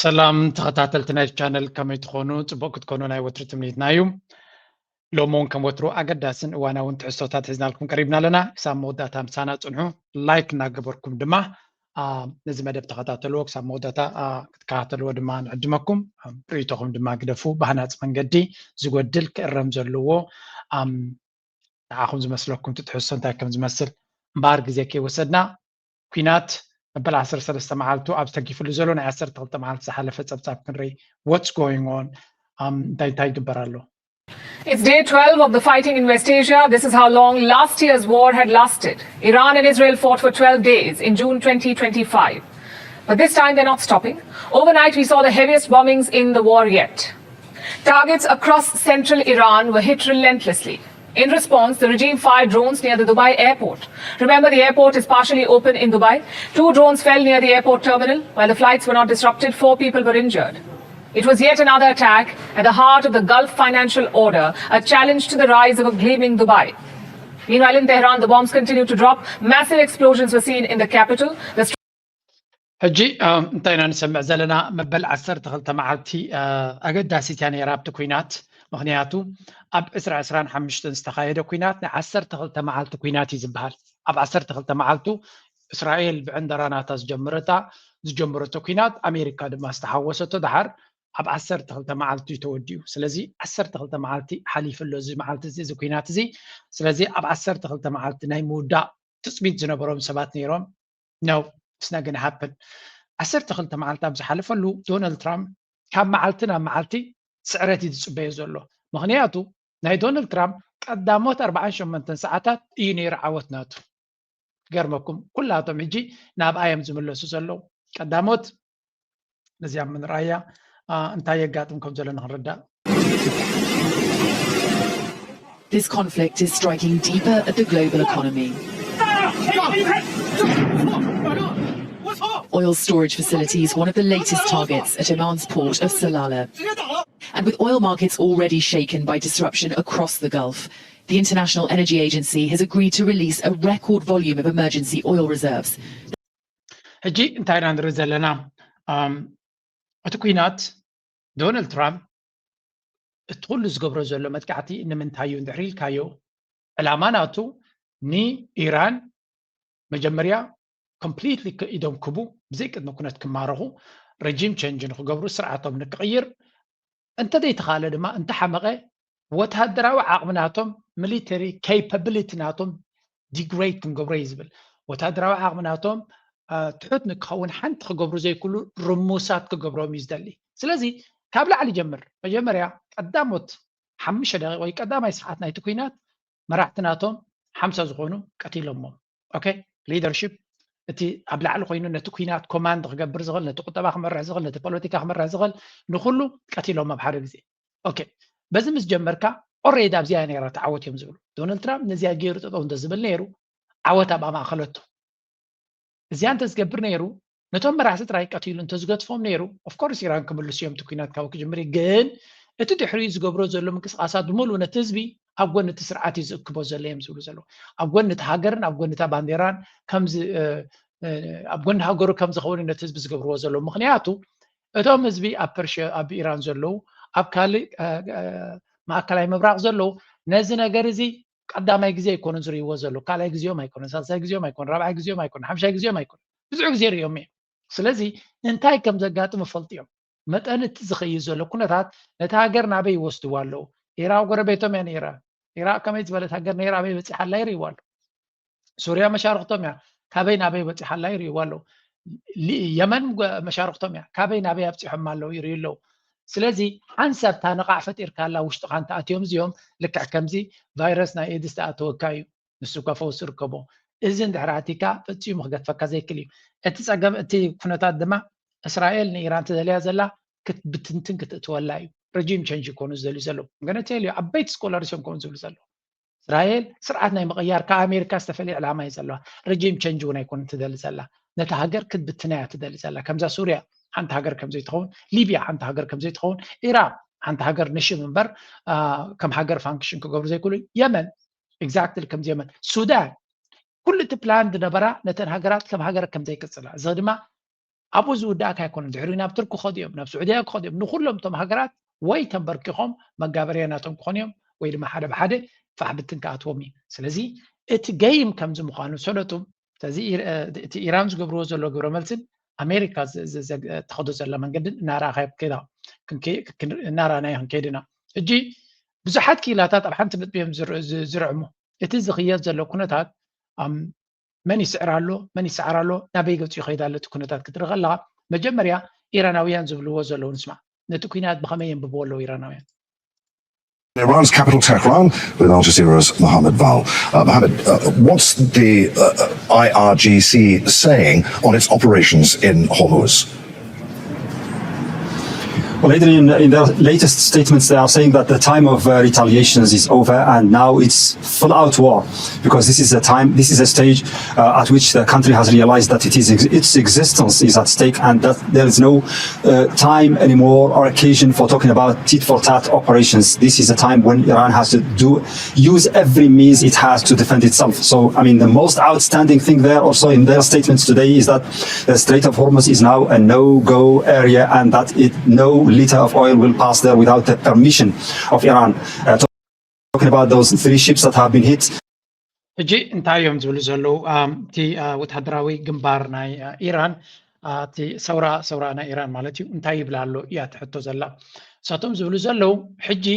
ሰላም ተኸታተልቲ ናይ ቻነል፣ ከመይ ትኾኑ? ጽቡቕ ክትኮኑ ናይ ወትሩ ትምኒትና እዩ። ሎሚ እውን ከም ወትሩ ኣገዳስን እዋናውን ትሕዝቶታት ሒዝናልኩም ቀሪብና ኣለና። ክሳብ መወዳእታ ምሳና ጽንሑ። ላይክ እናገበርኩም ድማ፣ አ፣ ነዚ መደብ ተኸታተልዎ፣ ክሳብ መወዳእታ፣ አ፣ ክትከታተልዎ ድማ ንዕድመኩም። አ፣ ርእይቶኹም ድማ ግደፉ። ብሃናጺ መንገዲ ዝጎድል ክእረም ዘለዎ፣ ኣም፣ ንዓኹም ዝመስለኩም ትትሕዝቶ እንታይ ከም ዝመስል እምበኣር ግዜ ከይወሰድና፣ ኲናት መበል ዓሰርተ ሰለስተ መዓልቱ ኣብ ዝተጊፍሉ ዘሎ ናይ ዓሰርተ ክልተ መዓልቲ ዝሓለፈ ጸብጻብ ክንርኢ። What's going on? ኣም፣ እንታይ እንታይ ይግበር ኣሎ? It's day twelve of the fighting in West Asia. This is how long last year's war had lasted. Iran and Israel fought for twelve days in June twenty twenty-five. But this time they're not stopping. Overnight, we saw the heaviest bombings in the war yet. Targets across central Iran were hit relentlessly. In response, the regime fired drones near the Dubai airport. Remember, the airport is partially open in Dubai. Two drones fell near the airport terminal. While the flights were not disrupted, four people were injured. It was yet another attack at the heart of the Gulf financial order, a challenge to the rise of a gleaming Dubai. Meanwhile, in Tehran, the bombs continue to drop. Massive explosions were seen in the capital. The ሕጂ፣ አ፣ እንታይ ኢና ንሰምዕ ዘለና? መበል ዓሰርተ ክልተ መዓልቲ፣ አ፣ ኣገዳሲት እያ ነይራ ኣብቲ ኲናት። ምኽንያቱ ኣብ ዕስራ ዕስራን ሓሙሽተን ዝተኻየደ ኲናት ናይ ዓሰርተ ክልተ መዓልቲ ኲናት እዩ ዝበሃል። ኣብ ዓሰርተ ክልተ መዓልቱ እስራኤል ብዕንደራ ናታ ዝጀመረታ፣ ዝጀመረቶ ኲናት፣ ኣሜሪካ ድማ ዝተሓወሰቶ፣ ደሓር ኣብ ዓሰርተ ክልተ መዓልቲ እዩ ተወዲኡ። ስለዚ ዓሰርተ ክልተ መዓልቲ ሓሊፉ ኣሎ እዚ መዓልቲ እዚ፣ እዚ ኲናት እዚ። ስለዚ ኣብ ዓሰርተ ክልተ መዓልቲ ናይ ምውዳእ ትጽቢት ዝነበሮም ሰባት ነይሮም። No, it's not gonna happen። ዓሰርተ ክልተ መዓልቲ ኣብ ዝሓለፈሉ፣ ዶናልድ ትራምፕ ካብ መዓልቲ ናብ መዓልቲ ስዕረት እዩ ዝጽበዮ ዘሎ። ምኽንያቱ ናይ ዶናልድ ትራምፕ ቀዳሞት ኣርባዓን ሸሞንተን ሰዓታት እዩ ነይሩ ዓወት ናቱ። ክገርመኩም፣ ኩላቶም ሕጂ ናብኣ እዮም ዝምለሱ ዘለዉ። ቀዳሞት ነዚኣ ምንራያ፣ አ፣ እንታይ የጋጥም ከም ዘሎ ንኽንርዳእ። This conflict is striking deeper at the global economy. Oil storage facilities, one of the latest targets at Oman's port of Salalah. And with oil markets already shaken by disruption across the Gulf, the International Energy Agency has agreed to release a record volume of emergency oil reserves. ሕጂ እንታይ ኢና ንርኢ ዘለና? ኣም፣ እቲ ኲናት፣ ዶናልድ ትራምፕ እቲ ኩሉ ዝገብሮ ዘሎ መጥቃዕቲ ንምንታይ እዩ እንድሕር ኢልካዮ፣ ዕላማ ናቱ ንኢራን መጀመርያ ኮምፕሊትሊ ኢዶም ክቡ፣ ብዘይ ቅድመ ኩነት ክማረኹ፣ ረጂም ቸንጅ ንክገብሩ፣ ስርዓቶም ንክቕይር፣ እንተዘይተኻለ ድማ እንተሓመቐ ወታደራዊ ዓቕሚ ናቶም፣ ሚሊተሪ ኬፓቢሊቲ ናቶም ዲግሬድ ክንገብሮ እዩ ዝብል። ወታደራዊ ዓቕሚ ናቶም፣ አ፣ ትሑት ንክኸውን ሓንቲ ክገብሩ ዘይክሉ ርሙሳት ክገብሮም እዩ ዝደሊ። ስለዚ ካብ ላዕሊ ጀምር። መጀመርያ ቀዳሞት ሓሙሽተ ደቂቕ ወይ ቀዳማይ ሰዓት ናይቲ ኲናት መራሕቲ ናቶም ሓምሳ ዝኾኑ ቀቲሎሞም። ኦኬ፣ ሊደርሺፕ፣ እቲ ኣብ ላዕሊ ኮይኑ ነቲ ኲናት ኮማንድ ክገብር ዝኽእል፣ ነቲ ቁጠባ ክመርሕ ዝኽእል፣ ነቲ ፖለቲካ ክመርሕ ዝኽእል፣ ንኹሉ ቀቲሎም ኣብ ሓደ ግዜ። ኦኬ፣ በዚ ምስ ጀመርካ ኦሬዲ ኣብዚኣ ነይራ ተዓወት እዮም ዝብሉ። ዶናልድ ትራምፕ ነዚኣ ገይሩ ጠጠው እንተዝብል ነይሩ ዓወት ኣብኣ ማእኸለቶ። እዚኣ እንተዝገብር ነይሩ፣ ነቶም መራሕቲ ጥራይ ቀቲሉ እንተዝገድፎም ነይሩ፣ ኦፍኮርስ ኢራን ክምልሱ እዮም፣ እቲ ኲናት ካብኡ ክጅምር እዩ። ግን እቲ ድሕሪኡ ዝገብሮ ዘሎ ምንቅስቃሳት ብምሉእ ነቲ ህዝቢ ኣብ ጎኒ እቲ ስርዓት እዩ ዝእክቦ ዘሎ እዮም ዝብሉ ዘለዉ። ኣብ ጎኒ እቲ ሃገርን ኣብ ጎኒ እታ ባንዴራን ከምዚ፣ እ፣ እ፣ ኣብ ጎኒ ሃገሩ ከም ዝኸውን ነቲ ህዝቢ ዝገብርዎ ዘለዉ። ምኽንያቱ እቶም ህዝቢ ኣብ ፐርሽያ፣ ኣብ ኢራን ዘለዉ፣ ኣብ ካልእ፣ እ፣ እ፣ ማእከላይ ምብራቕ ዘለዉ ነዚ ነገር እዚ ቀዳማይ ግዜ ኣይኮኑን ዝርእይዎ ዘለዉ። ካልኣይ ግዜኦም ኣይኮነን፣ ሳልሳይ ግዜኦም ኣይኮነን፣ ራብዓይ ግዜኦም ኣይኮነን፣ ሓምሻይ ግዜኦም ኣይኮነን። ብዙሕ ግዜ ርእዮም እዮም። ስለዚ እንታይ ከም ዘጋጥም ይፈልጡ እዮም። መጠን እቲ ዝኸይድ ዘሎ ኩነታት ነቲ ሃገር ናበይ ይወስድዋ ኣለዉ? ኢራቅ ጎረቤቶም እያ ነይራ። ኢራቅ ከመይ ዝበለት ሃገር ነይራ፣ ኣበይ በፂሓ ኣላ ይርእይዋ ኣለዉ። ሱርያ መሻርኽቶም እያ፣ ካበይ ናበይ በፂሓ ኣላ ይርእይዋ ኣለዉ። ሊ-፣ የመን ጎ-፣ መሻርኽቶም እያ፣ ካበይ ናበይ ኣብፂሖም ኣለዉ ይርእዩ ኣለዉ። ስለዚ ሓንሳብ እታ ንቓዕ ፈጢርካ ኣላ ውሽጥኻ እንተኣትዮም እዚኦም ልክዕ ከምዚ ቫይረስ ናይ ኤድስ ተኣተወካ እዩ። ንሱ እኳ ፈውሲ ርከቦ። እዚ እንድሕር ኣቲካ ፈጺሙ ክገድፈካ ዘይክእል እዩ። እቲ ጸገም፣ እቲ ኩነታት ድማ እስራኤል ንኢራን ትደልያ ዘላ ክትብትንትን ክትእትወላ እዩ። ረጂም ቸንጅ ይኮኑ ዝደልዩ ዘለዉ። I'm gonna tell you፣ ዓበይቲ ስኮላርስ እዮም ከምኡ ዝብሉ ዘለዉ። እስራኤል ስርዓት ናይ ምቕያር ካብ ኣሜሪካ ዝተፈልየ ዕላማ እዩ ዘለዋ። ረጂም ቸንጅ እውን ኣይኮኑን ትደሊ ዘላ። ነታ ሃገር ክትብትና እያ ትደሊ ዘላ። ከምዛ ሱርያ ሓንቲ ሃገር ከም ዘይትኸውን፣ ሊብያ ሓንቲ ሃገር ከም ዘይትኸውን፣ ኢራቅ ሓንቲ ሃገር ንሽም እምበር፣ አ፣ ከም ሃገር ፋንክሽን ክገብሩ ዘይክእሉ፣ የመን ኤግዛክትሊ ከምዚ የመን፣ ሱዳን፣ ኩሉ እቲ ፕላን ዝነበራ ነተን ሃገራት ከም ሃገር ከም ዘይቅጽላ፣ እዚ ድማ ኣብኡ ዝውዳእ ኣይኮነን። ድሕሪ ናብ ቱርኪ ክኸዱ እዮም፣ ናብ ስዑድያ ክኸዱ እዮም። ንኩሎም እቶም ሃገራት ወይ ተንበርኪኾም መጋበርያ ናቶም ክኾኑ እዮም፣ ወይ ድማ ሓደ ብሓደ ፋሕ ብትን ክኣትዎም እዩ። ስለዚ እቲ ገይም ከምዚ ምዃኑ ሰለጡ፣ ስለዚ እቲ ኢራን ዝገብርዎ ዘሎ ግብረ መልስን ኣሜሪካ ተኸዶ ዘላ መንገድን እናረኣኻዮ ከይዳ እናረኣናዮ ክንከይድ ኢና። ሕጂ ብዙሓት ክኢላታት ኣብ ሓንቲ ነጥቢ እዮም ዝርዕሙ። እቲ ዝኽየድ ዘሎ ኩነታት መን ይስዕር ኣሎ፣ መን ይስዓር ኣሎ፣ ናበይ ገፁ ይኸይድ ኣሎ፣ እቲ ኩነታት ክትርኢ ከለኻ መጀመርያ ኢራናውያን ዝብልዎ ዘለዉ ንስማዕ። ነቲ ኩናት ብኸመይ የንብብዎ ኣለዉ ኢራናውያን? Iran's capital Tehran with Al Jazeera's Mohammed Val. Uh, Mohammed, uh, what's the uh, I R G C saying on its operations in Hormuz? Well, Adrian, in their latest statements, they are saying that the time of uh, retaliations is over and now it's full-out war, because this is a time, this is a stage uh, at which the country has realized that it is its existence is at stake and that there is no uh, time anymore or occasion for talking about tit-for-tat operations. This is a time when Iran has to do use every means it has to defend itself. So, I mean, the most outstanding thing there also in their statements today is that the Strait of Hormuz is now a no-go area and that it, no liter of oil will pass there without the permission of Iran. Uh, talking about those three ships that have been hit. ሕጂ እንታይ እዮም ዝብሉ ዘለዉ? እቲ ወታደራዊ ግንባር ናይ ኢራን፣ እቲ ሰውራ ሰውራ ናይ ኢራን ማለት እዩ፣ እንታይ ይብል ኣሎ እያ ትሕቶ ዘላ። እሳቶም ዝብሉ ዘለዉ ሕጂ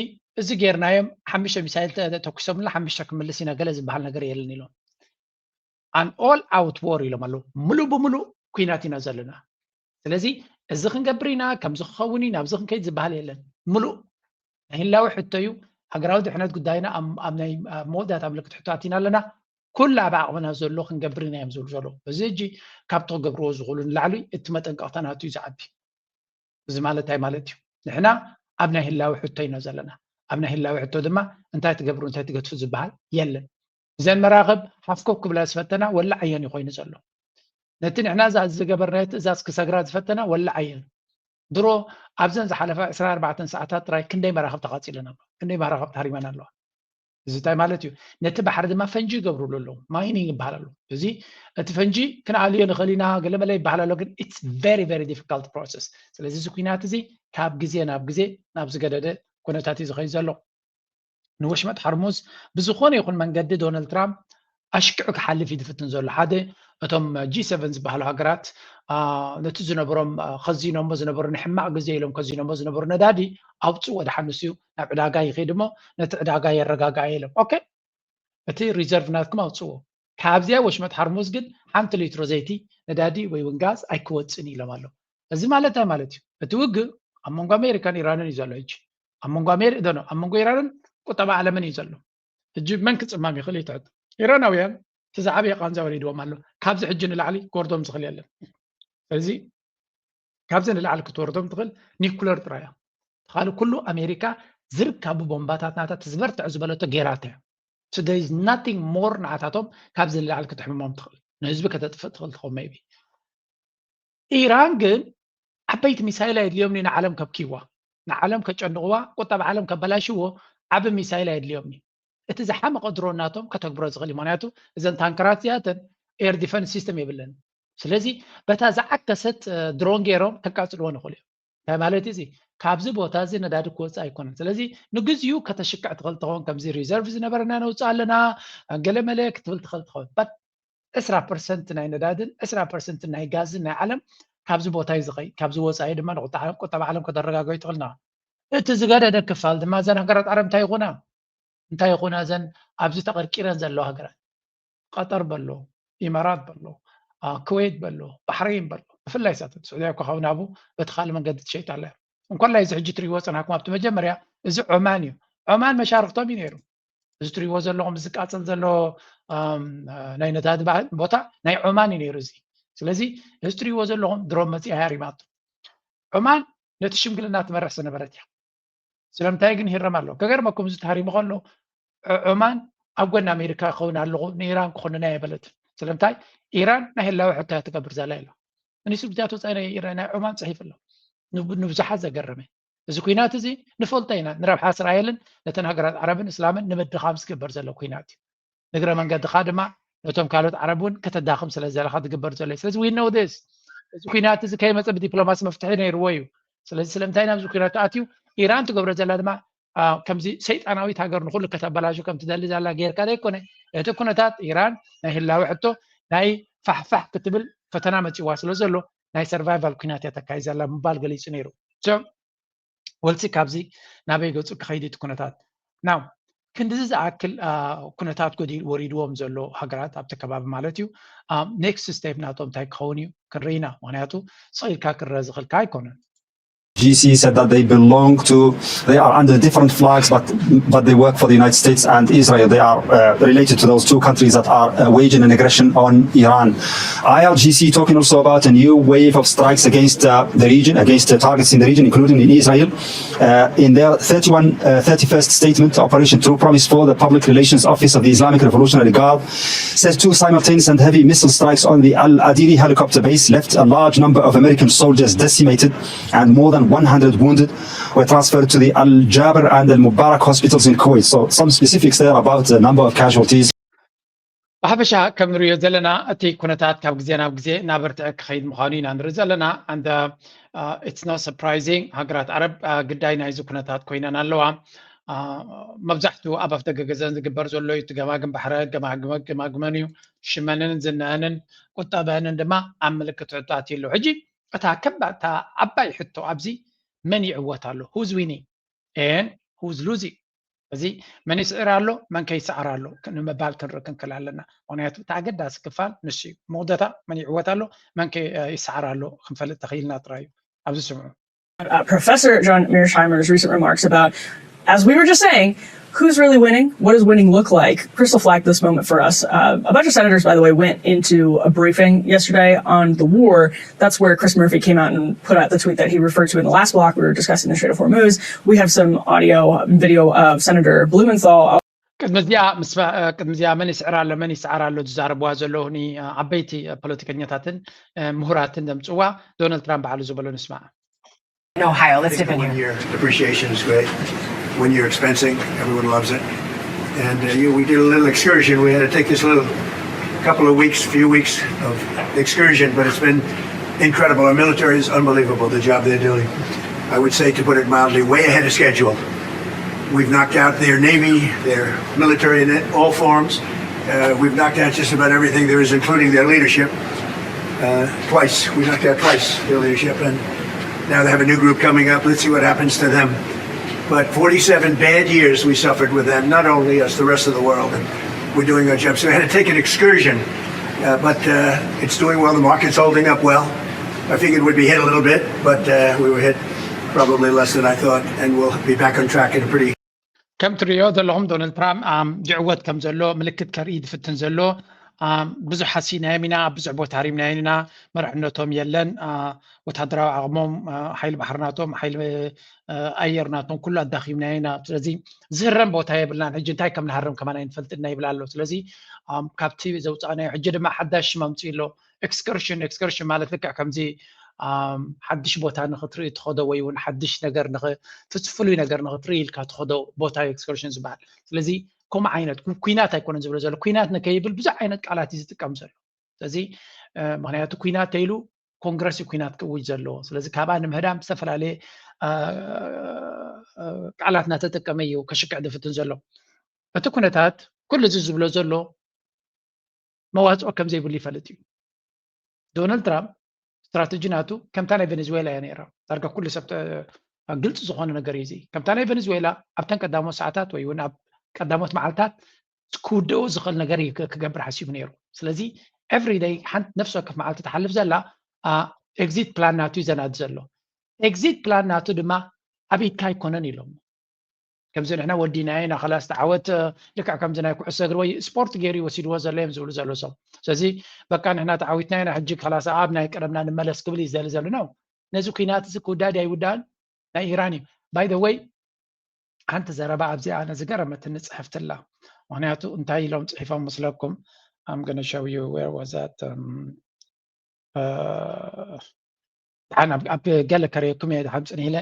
እዚ ጌርናዮም፣ ሓሙሽተ ሚሳይል ተኩሶምና ሓሙሽተ ክምልስ ኢና ገለ ዝበሃል ነገር የለን ኢሎም። ኣን ኦል ኣውት ዎር ኢሎም ኣለዉ። ሙሉእ ብሙሉእ ኩናት ኢና ዘለና። ስለዚ እዚ ክንገብር ኢና፣ ከምዚ ክኸውን ኢና፣ ኣብዚ ክንከይድ ዝበሃል የለን። ሙሉእ ናይ ህላዊ ሕቶ እዩ። ሃገራዊ ድሕነት ጉዳይና ኣብ ናይ መወዳእታ ምልክት ሕቶ ኣቲና ኣለና። ኩላ ኣብ ዓቕምና ዘሎ ክንገብር ኢና እዮም ዝብሉ ዘለዉ። እዚ ሕጂ ካብቲ ክገብርዎ ዝኽእሉ ንላዕሊ እቲ መጠንቀቕታ ናቱ እዩ ዝዓቢ። እዚ ማለት እንታይ ማለት እዩ? ንሕና ኣብ ናይ ህላዊ ሕቶ ኢና ዘለና። ኣብ ናይ ህላዊ ሕቶ ድማ እንታይ ትገብሩ እንታይ ትገድፉ ዝበሃል የለን። እዘን መራኽብ ሓፍኮብ ክብላ ዝፈተና ወላ ዓየን እዩ ኮይኑ ዘሎ። ነቲ ንሕና ዝገበርናዮ ትእዛዝ ክሰግራ ዝፈተና ወላ ዓየን። ድሮ ኣብዘን ዝሓለፋ ዕስራን ኣርባዕተን ሰዓታት ጥራይ ክንደይ መራኽብ ተቓፂለን ኣለዋ፣ ክንደይ መራኽብ ተሃሪመን ኣለዋ። እዚ እንታይ ማለት እዩ? ነቲ ባሕሪ ድማ ፈንጂ ይገብርሉ ኣለዉ፣ ማይኒንግ ይበሃል ኣሎ። እዚ እቲ ፈንጂ ክንኣልዮ ንኽእል ኢና ገለመለ ይበሃል ኣሎ፣ ግን it's very very difficult process። ስለዚ እዚ ኩናት እዚ ካብ ግዜ ናብ ግዜ ናብ ዝገደደ ኩነታት እዩ ዝኸይድ ዘሎ። ንወሽመጥ ሓርሙዝ ብዝኾነ ይኹን መንገዲ ዶናልድ ትራምፕ ኣሽኪዑ ክሓልፍ እዩ ዝፍትን ዘሎ። ሓደ እቶም ጂ ሰቨን ዝበሃሉ ሃገራት ነቲ ዝነበሮም ከዚኖሞ ዝነበሩ ንሕማቕ ግዜ ኢሎም ከዚኖሞ ዝነበሩ ነዳዲ ኣውፅዎ ደሓን ንሱ ናብ ዕዳጋ ይኸይድ እሞ ነቲ ዕዳጋ የረጋግኣ ኢሎም። ኦኬ፣ እቲ ሪዘርቭ ናትኩም ኣውፅዎ። ካብዚኣ ወሽመጥ ሓርሙዝ ግን ሓንቲ ሊትሮ ዘይቲ ነዳዲ ወይ እውን ጋዝ ኣይክወፅእን ኢሎም ኣለዉ። እዚ ማለት እንታይ ማለት እዩ? እቲ ውግእ ኣብ መንጎ ኣሜሪካን ኢራንን እዩ ዘሎ። ሕጂ ኣብ መንጎ ኣሜሪ ዶ ኣብ መንጎ ኢራንን ቁጠባ ዓለምን እዩ ዘሎ። ሕጂ መን ክፅማም ይኽእል እዩ ትሕቶ። ኢራናውያን እቲ ዝዓበየ ቃንዛ ወሪድዎም ኣሎ። ካብዚ ሕጂ ንላዕሊ ክወርዶም ዝኽእል የለን። ስለዚ ካብዚ ንላዕሊ ክትወርዶም ትኽእል ኒኩለር ጥራይ እያ። ተኻሊ ኩሉ ኣሜሪካ ዝርካቡ ቦምባታት ናታ ትዝበርትዕ ዝበለቶ ጌራታ እያ። So there is nothing more ንዓታቶም ካብዚ ንላዕሊ ክትሕምሞም ትኽእል፣ ንህዝቢ ከተጥፍእ ትኽእል ትኸውን maybe። ኢራን ግን ዓበይቲ ሚሳይል ኣየድልዮምኒ ንዓለም ከብክይዋ፣ ንዓለም ከጨንቕዋ፣ ቁጠባ ዓለም ከበላሽዎ ዓቢ ሚሳይል ኣየድልዮምኒ። እቲ ዝሓመቐ ድሮን ናቶም ከተግብሮ ዝኽእል እዩ። ምክንያቱ እዘን ታንከራት እዚኣተን air defense system የብለን። ስለዚ በታ ዝዓከሰት ድሮን ገይሮም ከቃፅልዎ ንኽእሉ እዮም። እንታይ ማለት እዚ? ካብዚ ቦታ እዚ ነዳዲ ክወፅእ ኣይኮነን። ስለዚ ንግዚኡ ከተሽክዕ ትኽእል ትኸውን፣ ከምዚ ሪዘርቭ ዝነበረና ነውፅእ ኣለና ገለመለ ክትብል ትኽእል ትኸውን። በት ዕስራ ፐርሰንት ናይ ነዳድን ዕስራ ፐርሰንት ናይ ጋዝን ናይ ዓለም ካብዚ ቦታ እዩ ዝኸይ፣ ካብዚ ወፃኢ ድማ ንቁጠባ ዓለም ከተረጋገዩ ትኽእልና። እቲ ዝገደደ ክፋል ድማ እዘን ሃገራት ዓረብ እንታይ ይኹና እንታይ ይኹና እዘን ኣብዚ ተቐርቂረን ዘለዋ ሃገራት ቀጠር በሎ፣ ኢማራት በሎ፣ ኩዌት በሎ፣ ባሕረይን በሎ፣ ብፍላይ ሳተን ስዑድያ እኳ ካብ ናቡ በቲ ካልእ መንገዲ ትሸይጥ ኣላ። እንኮላይ እዚ ሕጂ ትሪእዎ ፀናሕኩም ኣብቲ መጀመርያ እዚ ዖማን እዩ። ዖማን መሻርክቶም እዩ ነይሩ። እዚ ትሪእዎ ዘለኹም ዝቃፀል ዘሎ ናይ ነዳዲ ቦታ ናይ ዖማን እዩ ነይሩ። እዚ ስለዚ እዚ ትሪእዎ ዘለኹም ድሮን መፂኣ ሃሪማቶ። ዖማን ነቲ ሽምግልና ትመርሕ ዝነበረት እያ። ስለምንታይ ግን ይህረም ኣሎ? ከገርመኩም እዚ ተሃሪሙ ከሎ ዖማን ኣብ ጎኒ ኣሜሪካ ክኸውን ኣለኹ ንኢራን ክኾንና የበለትን። ስለምንታይ ኢራን ናይ ህላዊ ሕቶ እያ ትገብር ዘላ ኢላ። ሚኒስትሪ ጉዳያት ወፃኢ ናይ ዖማን ፅሒፍ ኣሎ። ንብዙሓት ዘገረመ እዚ ኩናት እዚ ንፈልጦ ኢና ንረብሓ እስራኤልን ነተን ሃገራት ዓረብን እስላምን ንምድኻም ዝግበር ዘሎ ኩናት እዩ። ንግረ መንገድኻ ድማ ነቶም ካልኦት ዓረብ እውን ከተዳኽም ስለ ዘለኻ ዝግበር ዘሎ እዩ። ስለዚ we know this። እዚ ኩናት እዚ ከይመፀ ብዲፕሎማሲ መፍትሒ ነይርዎ እዩ። ስለዚ ስለምንታይ ናብዚ ኩናት ኣትዩ? ኢራን ትገብሮ ዘላ ድማ ከምዚ ሰይጣናዊት ሃገር ንኩሉ ከተበላሹ ከም ትደሊ ዘላ ጌርካ ዘይኮነ፣ እቲ ኩነታት ኢራን ናይ ህላዊ ሕቶ ናይ ፋሕፋሕ ክትብል ፈተና መፂዋ ስለ ዘሎ ናይ ሰርቫይቫል ኩናት እያ ተካይድ ዘላ ምባል ገሊፁ ነይሩ። ወልሲ ካብዚ ናበይ ገፁ ክኸይድ እቲ ኩነታት ናው ክንድዚ ዝኣክል ኩነታት ጎዲ ወሪድዎም ዘሎ ሃገራት ኣብቲ ከባቢ ማለት እዩ። ኔክስት ስቴፕ ናቶም እንታይ ክኸውን እዩ ክንርኢና። ምክንያቱ ስቕ ኢልካ ክረአ ዝኽልካ ኣይኮነን። G C said that they belong to, they are under different flags, but but they work for the United States and Israel. They are uh, related to those two countries that are uh, waging an aggression on Iran. I R G C talking also about a new wave of strikes against uh, the region, against uh, targets in the region, including in Israel. Uh, in their thirty-one, uh, thirty-first statement, Operation True Promise four, the Public Relations Office of the Islamic Revolutionary Guard says two simultaneous and heavy missile strikes on the Al Adiri helicopter base left a large number of American soldiers decimated and more than one hundred wounded were transferred to the Al Jaber and Al Mubarak hospitals in Kuwait. So, some specifics there about the number of casualties. ብሓፈሻ ከም ንሪኦ ዘለና እቲ ኩነታት ካብ ግዜ ናብ ግዜ እናበርትዐ ክኸይድ ምዃኑ ኢና ንርኢ ዘለና። And it's not surprising፣ ሃገራት ዓረብ ግዳይ ናይዚ ኩነታት ኮይነን ኣለዋ። መብዛሕትኡ ኣብ ኣፍደገ ገዘን ዝግበር ዘሎ እዩ። እቲ ገማግም ባሕረ ገማግመን እዩ። ሽመንን ዝነአንን ቁጠበንን ድማ ኣብ ምልክት ሕቶ ኣትዩ ኣሎ። ሕጂ እታ ከባድ እታ ዓባይ ሕቶ ኣብዚ መን ይዕወት ኣሎ? Who's winning and who's losing? እዚ መን ይስዕር ኣሎ መን ከይስዓር ኣሎ ንምባል ክንርኢ ክንክል ኣለና። ምክንያቱ እቲ ኣገዳሲ ክፋል ንሱ እዩ። መወዳእታ መን ይዕወት ኣሎ መን ይስዓር ኣሎ ክንፈልጥ ተኽኢልና ጥራይ እዩ። ኣብዚ ስምዑ። Uh, Professor John Mearsheimer's recent remarks about, as we were just saying, who's really winning? What does winning look like? Crystal flagged this moment for us. Uh, a bunch of senators, by the way, went into a briefing yesterday on the war. That's where Chris Murphy came out and put out the tweet that he referred to in the last block. We were discussing the Strait of Hormuz. We have some audio and video of Senator Blumenthal. ቅድሚ እዚኣ ምስ ቅድሚ እዚኣ መን ይስዕር ኣሎ መን ይስዓር ኣሎ ዝዛረብዋ ዘለዉ ዓበይቲ ፖለቲከኛታትን ምሁራትን ዘምፅዋ ዶናልድ ትራምፕ ባዕሉ ዝበሎ ንስማዕ። In Ohio, let's hit them here. Appreciation is great. One year expensing, everyone loves it. And uh, you, we did a little excursion. We had to take this little couple of weeks, few weeks of excursion, but it's been incredible. Our military is unbelievable, the job they're doing. I would say, to put it mildly, way ahead of schedule. We've knocked out their Navy, their military in all forms. Uh, we've knocked out just about everything there is, including their leadership. Uh, twice. We knocked out twice their leadership, and now they have a new group coming up. Let's see what happens to them. But forty-seven bad years we suffered with them, not only us, the rest of the world. And we're doing our job. So we had to take an excursion, uh, but uh, it's doing well. The market's holding up well. I figured we'd be hit a little bit, but uh, we were hit probably less than I thought, and we'll be back on track in a pretty ከም ትሪኦ ዘለኹም ዶናልድ ትራምፕ ይዕወት ከም ዘሎ ምልክት ከርኢ ዝፍትን ዘሎ። ብዙሕ ሓሲናዮም ኢና ኣብ ብዙሕ ቦታ ሃሪምናዮም ኢና። መርሕነቶም የለን። ወታደራዊ ዓቕሞም፣ ሓይሊ ባሕሪ ናቶም፣ ሓይሊ ኣየር ናቶም ኩሉ ኣዳኺምናዮ ኢና። ስለዚ ዝህረም ቦታ የብልናን። ሕጂ እንታይ ከም ንሃርም ከማን ኣይንፈልጥን ኢና ይብል ኣሎ። ስለዚ ካብቲ ዘውፃእናዮ ሕጂ ድማ ሓዳሽ ሽም ኣምፅኡ ኣሎ። ኤክስከርሽን ኤክስከርሽን ማለት ልክዕ ከምዚ ሓድሽ ቦታ ንክትርኢ ትኸዶ ወይ እውን ሓድሽ ነገር ፍሉይ ነገር ንክትርኢ ኢልካ ትኸዶ ቦታ እዩ ኤክስከርሽን ዝበሃል። ስለዚ ከምኡ ዓይነት ኩናት ኣይኮነን ዝብሎ ዘሎ። ኩናት ንከይብል ብዙሕ ዓይነት ቃላት እዩ ዝጥቀም ዘሎ። ስለዚ ምክንያቱ ኩናት ተይሉ ኮንግረስ እዩ ኩናት ክእውጅ ዘለዎ። ስለዚ ካብኣ ንምህዳም ዝተፈላለየ ቃላት እናተጠቀመ እዩ ከሽክዕ ዝፍትን ዘሎ። እቲ ኩነታት ኩሉ እዚ ዝብሎ ዘሎ መዋፅኦ ከም ዘይብሉ ይፈልጥ እዩ። ዶናልድ ትራምፕ ስትራተጂ ናቱ ከምታ ናይ ቬኔዙዌላ እያ ነይራ። ዳርጋ ኩሉ ሰብ ግልፂ ዝኾነ ነገር እዩ እዚ። ከምታ ናይ ቬኔዙዌላ ኣብተን ቀዳሞት ሰዓታት ወይ እውን ኣብ ቀዳሞት መዓልታት ክውደኦ ዝኽእል ነገር እዩ ክገብር ሓሲቡ ነይሩ። ስለዚ ኤቭሪ ደይ ሓንቲ ነፍሲ ወከፍ መዓልቲ ትሓልፍ ዘላ ኤግዚት ፕላን ናቱ እዩ ዘናዲ ዘሎ። ኤግዚት ፕላን ናቱ ድማ ኣብ ኢድካ ኣይኮነን ኢሎም። ከምዚ ንሕና ወዲናዮ ኢና፣ ከላስ ተዓወት፣ ልክዕ ከምዚ ናይ ኩዕሶ እግሪ ወይ ስፖርት ገይሩ ይወሲድዎ ዘሎ እዮም ዝብሉ ዘሎ ሰብ። ስለዚ በቃ ንሕና ተዓዊትና ኢና፣ ሕጂ ከላስ ኣብ ናይ ቀደምና ንመለስ ክብል እዩ ዝደሊ ዘሎ ነው። ነዚ ኩናት እዚ ክውዳእ ድያ ይውዳእን ናይ ኢራን እዩ። ባይ ዘ ወይ ሓንቲ ዘረባ ኣብዚኣ ኣነ ዝገረመትኒ ፅሕፍቲ ኣላ። ምክንያቱ እንታይ ኢሎም ፅሒፎም መስለኩም? I'm gonna show you where was that. ደሓን ኣብ ገለ ከርእየኩም እየ ደሓን ፅን ኢለ።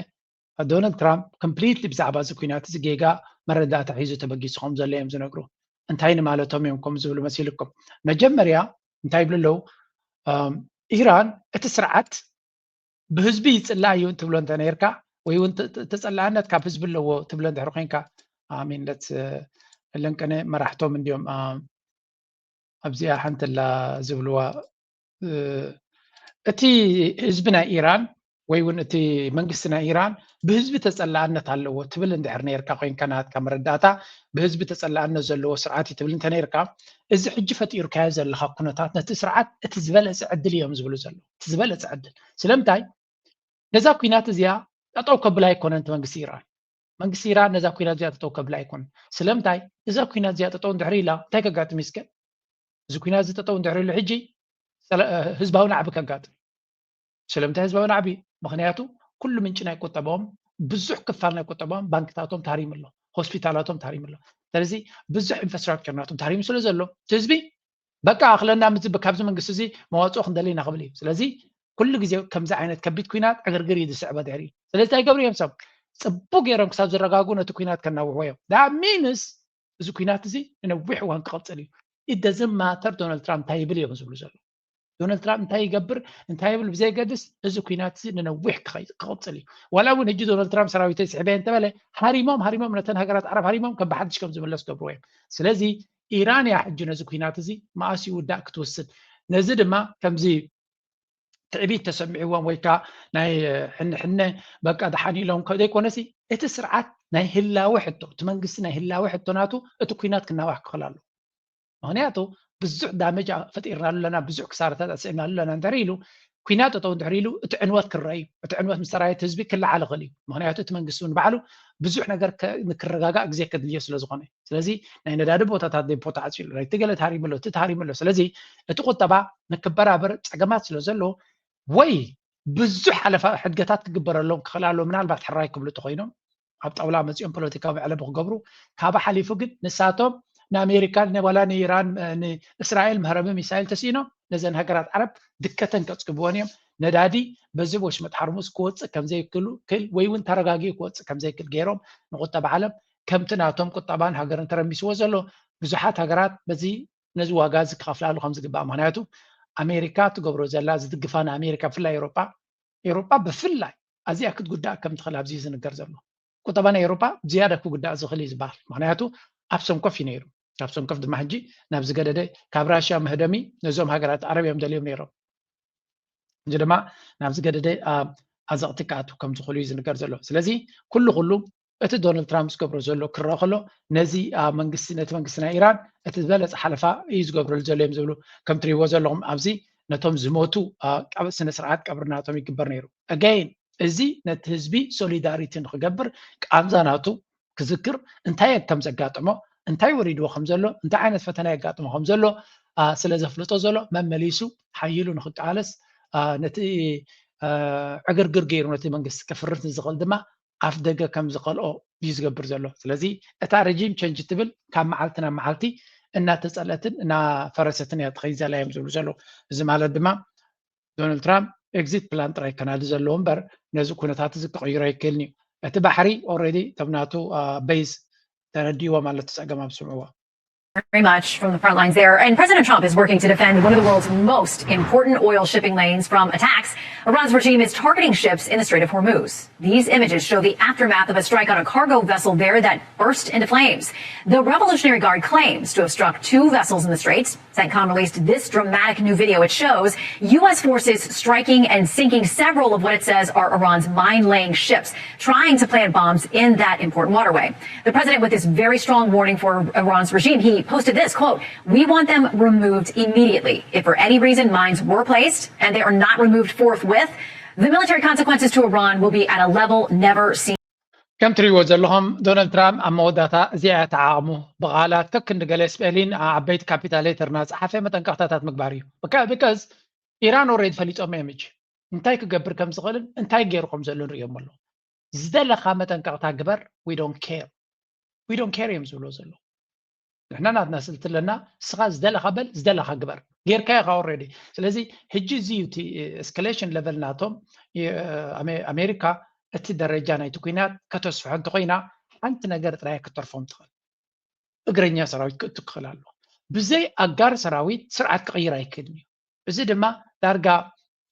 ዶናልድ ትራምፕ ኮምፕሊትሊ ብዛዕባ እዚ ኩናት እዚ ጌጋ መረዳእታ ሒዙ ተበጊሱ ከም ዘሎ እዮም ዝነግሩ። እንታይ ንማለቶም እዮም ከም ዝብሉ መሲልኩም? መጀመርያ እንታይ ይብሉ ኣለዉ? ኢራን እቲ ስርዓት ብህዝቢ ይፅላእ እዩ ትብሎ እንተ ነርካ፣ ወይ እውን ተፀላእነት ካብ ህዝቢ ኣለዎ ትብሎ እንድሕር ኮይንካ፣ ኣሚን ለት ለንቀነ መራሕቶም እንዲዮም ኣብዚኣ ሓንትላ ዝብልዋ፣ እቲ ህዝቢ ናይ ኢራን ወይ እውን እቲ መንግስቲ ናይ ኢራን ብህዝቢ ተፀላእነት ኣለዎ ትብል እንድሕር ነርካ ኮይንካ፣ ናትካ መረዳእታ ብህዝቢ ተፀላእነት ዘለዎ ስርዓት እዩ ትብል እንተ ነርካ፣ እዚ ሕጂ ፈጢርካዮ ዘለካ ኩነታት ነቲ ስርዓት እቲ ዝበለፀ ዕድል እዮም ዝብሉ ዘለዉ። እቲ ዝበለፀ ዕድል ስለምንታይ ነዛ ኩናት እዚኣ ጠጠው ከብላ ኣይኮነን እቲ መንግስቲ ኢራን። መንግስቲ ኢራን ነዛ ኩናት እዚኣ ጠጠው ከብላ ኣይኮነን። ስለምንታይ እዛ ኩናት እዚኣ ጠጠው እንድሕር ኢላ እንታይ ከጋጥም እስከ? እዚ ኩናት እዚ ጠጠው እንድሕር ኢሉ ሕጂ ህዝባዊ ናዕቢ ከጋጥም። ስለምንታይ ህዝባዊ ናዕቢ? ምክንያቱ ኩሉ ምንጪ ናይ ቁጠባኦም፣ ብዙሕ ክፋል ናይ ቁጠባኦም፣ ባንክታቶም ታሪሙ ኣሎ፣ ሆስፒታላቶም ታሪሙ ኣሎ። ስለዚ ብዙሕ ኢንፍራስትራክቸር ናቶም ታሪሙ ስለ ዘሎ እቲ ህዝቢ በቃ ኣኽለና ካብዚ መንግስቲ እዚ መዋፅኦ ክንደሊ ኢና ክብል እዩ። ስለዚ ኩሉ ግዜ ከምዚ ዓይነት ከቢድ ኩናት ዕግርግር እዩ ዝስዕበ ድሕሪ። ስለዚ እንታይ ይገብሩ እዮም ሰብ? ፅቡቅ ገይሮም ክሳብ ዝረጋጉ ነቲ ኩናት ከናውሕዎ እዮም። ዳሚንስ እዚ ኩናት እዚ ንነዊሕ እዋን ክቐፅል እዩ። ኢደዝን ማተር ዶናልድ ትራምፕ እንታይ ይብል እዮም ዝብሉ ዘለዉ። ዶናልድ ትራምፕ እንታይ ይገብር እንታይ ይብል ብዘይገድስ እዚ ኩናት እዚ ንነዊሕ ክቐፅል እዩ። ዋላ እውን ሕጂ ዶናልድ ትራምፕ ሰራዊተይ ስሕበ እንተበለ ሃሪሞም ሃሪሞም ነተን ሃገራት ዓረብ ሃሪሞም ከም ብሓድሽ ከም ዝምለስ ገብርዎ እዮም። ስለዚ ኢራን እያ ሕጂ ነዚ ኩናት እዚ መኣስ ይውዳእ ክትውስን። ነዚ ድማ ከምዚ ትዕቢት ተሰሚዕዎም ወይ ከዓ ናይ ሕንሕነ በቃ ደሓን ኢሎም ዘይኮነሲ እቲ ስርዓት ናይ ህላወ ሕቶ እቲ መንግስቲ ናይ ህላወ ሕቶ ናቱ እቲ ኩናት ክናዋሕ ክኽእል ኣሎ። ምክንያቱ ብዙሕ ዳመጅ ፈጢርናሉ ኣለና፣ ብዙሕ ክሳረታት ኣስዒብናሉ ኣለና እንድሕር ኢሉ ኩናት ጠጠው እንድሕር ኢሉ እቲ ዕንወት ክረአ እዩ። እቲ ዕንወት ምስ ተራእየ እቲ ህዝቢ ክለዓል ይኽእል እዩ። ምክንያቱ እቲ መንግስቲ እውን ባዕሉ ብዙሕ ነገር ንክረጋጋእ ግዜ ከድልዮ ስለ ዝኾነ። ስለዚ ናይ ነዳዲ ቦታታት ዴፖ ተዓፅዩ ኣሎ፣ ናይቲ ገለ ተሃሪሙ ኣሎ፣ እቲ ተሃሪሙ ኣሎ። ስለዚ እቲ ቁጠባ ንክበራበር ፀገማት ስለ ዘሎ ወይ ብዙሕ ሓለፋ ሕድገታት ክግበረሎም ክኽእል ኣሎ። ምናልባት ሕራይ ክብሉ ተኮይኖም ኣብ ጣውላ መፂኦም ፖለቲካዊ መዕለቢ ክገብሩ ካብ ሓሊፉ ግን ንሳቶም ንኣሜሪካ ዋላ ንኢራን ንእስራኤል መህረቢ ሚሳይል ተስኢኖም ነዘን ሃገራት ዓረብ ድከተን ከፅግብዎን እዮም። ነዳዲ በዚ ወሽመጥ ሓርሙዝ ክወፅእ ከምዘይክእል ወይ እውን ተረጋጊኡ ክወፅእ ከምዘይክእል ገይሮም ንቁጠባ ዓለም ከምቲ ናቶም ቁጠባን ሃገርን ተረሚስዎ ዘሎ ብዙሓት ሃገራት በዚ ነዚ ዋጋ እዚ ክኸፍላሉ ከም ዝግባእ። ምክንያቱ ኣሜሪካ ትገብሮ ዘላ ዝድግፋ ንኣሜሪካ ብፍላይ ኤሮጳ ኤሮጳ ብፍላይ ኣዚኣ ክትጉዳእ ከም ትኽእል ኣብዚ ዝንገር ዘሎ ቁጠባ ናይ ኤሮጳ ዝያዳ ክጉዳእ ዝኽእል እዩ ዝበሃል። ምክንያቱ ኣብ ሰንኮፍ እዩ ነይሩ። ካብ ሰንኮፍ ድማ ሕጂ ናብ ዝገደደ ካብ ራሽያ መህደሚ ነዞም ሃገራት ዓረብ እዮም ደልዮም ነይሮም። እዚ ድማ ናብ ዝገደደ ኣዘቕቲ ክኣቱ ከም ዝኽእሉ እዩ ዝንገር ዘሎ። ስለዚ ኩሉ ኩሉ እቲ ዶናልድ ትራምፕ ዝገብሮ ዘሎ ክረአ ከሎ ነዚ መንግስቲ ነቲ መንግስቲ ናይ ኢራን እቲ ዝበለፀ ሓለፋ እዩ ዝገብረሉ ዘሎ እዮም ዝብሉ። ከም ትሪእዎ ዘለኹም ኣብዚ ነቶም ዝሞቱ ስነ ስርዓት ቀብሪ ናቶም ይግበር ነይሩ። ኣገይን እዚ ነቲ ህዝቢ ሶሊዳሪቲ ንክገብር ቃንዛ ናቱ ክዝክር እንታይ ከም ዘጋጠሞ እንታይ ወሪድዎ ከም ዘሎ እንታይ ዓይነት ፈተና የጋጥሞ ከም ዘሎ ስለ ዘፍልጦ ዘሎ መመሊሱ ሓይሉ ንክቃለስ ነቲ ዕግርግር ገይሩ ነቲ መንግስቲ ከፍርስ ንዝኽእል ድማ ኣፍ ደገ ከም ዝኸልኦ እዩ ዝገብር ዘሎ። ስለዚ እታ ረጂም ቸንጅ ትብል ካብ መዓልቲ ናብ መዓልቲ እናተፀለትን እናፈረሰትን እያ ትኸይድ ዘላ እዮም ዝብሉ ዘለዉ። እዚ ማለት ድማ ዶናልድ ትራምፕ ኤግዚት ፕላን ጥራይ ከናዲ ዘለዎ እምበር ነዚ ኩነታት እዚ ክቕይሮ ኣይክእልን እዩ። እቲ ባሕሪ ኦልሬዲ እቶም ናቱ ቤዝ ተረዲእዎ ማለት ጸገም ኣብ ስምዕዎ። Very much from the front lines there. And President Trump is working to defend one of the world's most important oil shipping lanes from attacks. Iran's regime is targeting ships in the Strait of Hormuz. These images show the aftermath of a strike on a cargo vessel there that burst into flames. The Revolutionary Guard claims to have struck two vessels in the Straits. CENTCOM released this dramatic new video. It shows U S forces striking and sinking several of what it says are Iran's mine-laying ships, trying to plant bombs in that important waterway. The president, with this very strong warning for Iran's regime, he posted this, quote, "We want them removed immediately. If for any reason mines were placed and they are not removed forthwith, the military consequences to Iran will be at a level never seen." ከም ትሪእዎ ዘለኹም ዶናልድ ትራምፕ ኣብ መወዳእታ እዚኣ እያ ተዓቕሙ። ብቓላት ከክንዲ ገለ ስፔሊን ዓበይቲ ካፒታሌተር እናፀሓፈ መጠንቀቕታታት ምግባር እዩ። ቢካዝ ኢራን ኦልሬዲ ፈሊጦም እዮም ሕጂ እንታይ ክገብር ከም ዝኽእልን እንታይ ገይሩ ከም ዘሎ ንሪኦም ኣለዉ። ዝደለኻ መጠንቀቕታ ግበር፣ we don't care we don't care እዮም ዝብልዎ ዘለዉ። ንሕና ናትና ስልቲ ኣለና። ንስኻ ዝደለኻ በል፣ ዝደለኻ ግበር። ጌርካዮ ኢኻ ኦልሬዲ። ስለዚ ሕጂ እዚ እዩ እቲ ኤስካሌሽን ሌቨል ናቶም። ኣሜሪካ እቲ ደረጃ ናይቲ ኩናት ከተስፍሖ እንተኮይና ሓንቲ ነገር ጥራይ ክትተርፎም ትኽእል። እግረኛ ሰራዊት ክእቱ ክኽእል ኣለዎ። ብዘይ ኣጋር ሰራዊት ስርዓት ክቕይር ኣይክእልን እዩ። እዚ ድማ ዳርጋ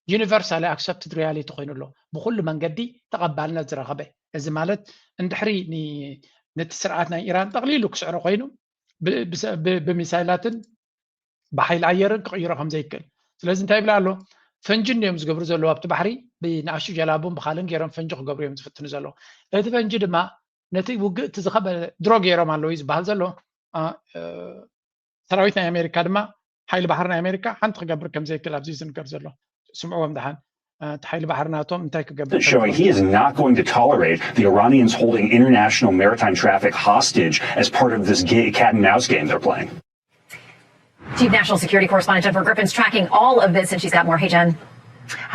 universally accepted reality ኮይኑ ኣሎ፣ ብኩሉ መንገዲ ተቐባልነት ዝረኸበ። እዚ ማለት እንድሕሪ ን- ነቲ ስርዓት ናይ ኢራን ጠቕሊሉ ክስዕሮ ኮይኑ ብ- ብሰ- ብ- ብሚሳይላትን ብሓይሊ ኣየርን ክቕይሮ ከም ዘይክእል። ስለዚ እንታይ ይብላ ኣሎ? ፈንጂ እንዲዮም ዝገብሩ ዘለዉ ኣብቲ ባሕሪ፣ ብንኣሽቱ ጀላቡን ብኻልን ገይሮም ፈንጂ ክገብሩ እዮም ዝፍትኑ ዘለዉ። እቲ ፈንጂ ድማ ነቲ ውግእ እቲ ዝኸበደ ድሮ ገይሮም ኣለዉ እዩ ዝበሃል ዘሎ። አ፣ እ፣ ሰራዊት ናይ ኣሜሪካ ድማ ሓይሊ ባሕሪ ናይ ኣሜሪካ ሓንቲ ክገብር ከም ዘይክእል ኣብዚ ዝንገር ዘሎ። ስምዕዎም ደሓን። እ፣ እቲ ሓይሊ ባሕሪ ናቶም እንታይ ክገብር ከም showing he is not going to tolerate the Iranians holding international maritime traffic hostage as part of this ga- cat and mouse game they're playing. Chief National Security Correspondent Jennifer Griffin's tracking all of this, and she's got more. Hey, Jen.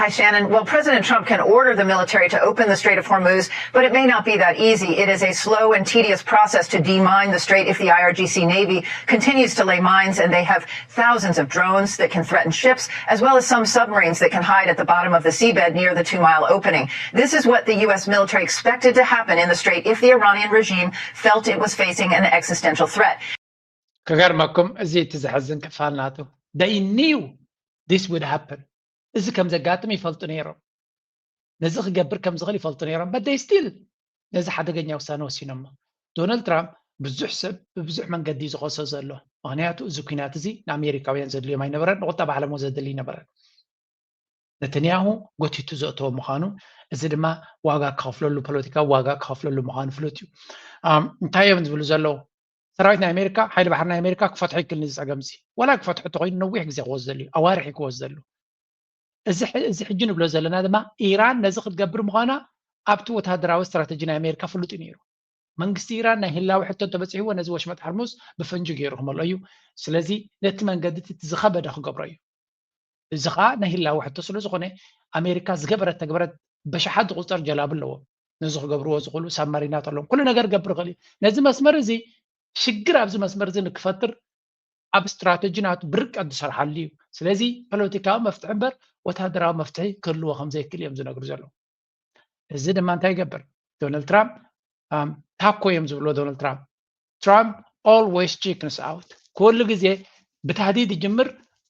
Hi, Shannon. Well, President Trump can order the military to open the Strait of Hormuz, but it may not be that easy. It is a slow and tedious process to demine the strait if the I R G C Navy continues to lay mines, and they have thousands of drones that can threaten ships, as well as some submarines that can hide at the bottom of the seabed near the two mile opening. This is what the U S military expected to happen in the strait if the Iranian regime felt it was facing an existential threat. ክገርመኩም፣ እዚ እቲ ዘሕዝን ክፋል ናቱ፣ they knew this would happen። እዚ ከም ዘጋጥም ይፈልጡ ነይሮም። ነዚ ክገብር ከም ዝኽእል ይፈልጡ ነይሮም። But they still ነዚ ሓደገኛ ውሳነ ወሲኖሞ። ዶናልድ ትራምፕ ብዙሕ ሰብ ብብዙሕ መንገዲ እዩ ዝኸሶ ዘሎ። ምክንያቱ እዚ ኩናት እዚ ንኣሜሪካውያን ዘድልዮም ኣይነበረን፣ ንቁጠባ ዓለም እውን ዘድሊ ኣይነበረን። ነተንያሁ ጎቲቱ ዘእተዎ ምዃኑ፣ እዚ ድማ ዋጋ ክኸፍለሉ፣ ፖለቲካዊ ዋጋ ክኸፍለሉ ምዃኑ ፍሉጥ እዩ። ኣም፣ እንታይ እዮም ዝብሉ ዘለዉ? ሰራዊት ናይ ኣሜሪካ፣ ሓይሊ ባሕሪ ናይ ኣሜሪካ ክፈትሖ ይክእል እዚ ጸገም እዚ። ዋላ ክፈትሖ እንተኮይኑ ነዊሕ ግዜ ክወስደሉ እዩ፣ ኣዋርሕ እዩ ክወስደሉ። እዚ ሕ- እዚ ሕጂ ንብሎ ዘለና ድማ ኢራን ነዚ ክትገብር ምዃና ኣብቲ ወታደራዊ ስትራተጂ ናይ ኣሜሪካ ፍሉጥ እዩ ነይሩ። መንግስቲ ኢራን ናይ ህላዊ ሕቶ እንተበፂሕዎ ነዚ ወሽመጥ ሓርሙዝ ብፈንጂ ገይሩ ክመልኦ እዩ። ስለዚ ነቲ መንገዲ እቲ ዝኸበደ ክገብሮ እዩ። እዚ ከዓ ናይ ህላዊ ሕቶ ስለ ዝኾነ ኣሜሪካ ዝገበረት ተግበረት በሽሓት ዝቁፀር ጀላቡ ኣለዎም። ነዚ ክገብርዎ ዝኽእሉ ሳብማሪናት ኣለዎም። ኩሉ ነገር ክገብር ይኽእል እዩ። ነዚ መስመር እዚ ሽግር ኣብዚ መስመር እዚ ንክፈጥር ኣብ ስትራተጂ ናቱ ብርቀት ዝሰርሓሉ እዩ። ስለዚ ፖለቲካዊ መፍትሒ እምበር ወታደራዊ መፍትሒ ክህልዎ ከም ዘይክእል እዮም ዝነግሩ ዘለዉ። እዚ ድማ እንታይ ይገብር? ዶናልድ ትራምፕ ኣም፣ ታኮ እዮም ዝብልዎ ዶናልድ ትራምፕ። ትራምፕ always chickens out። ኩሉ ግዜ ብታህዲድ ይጅምር፣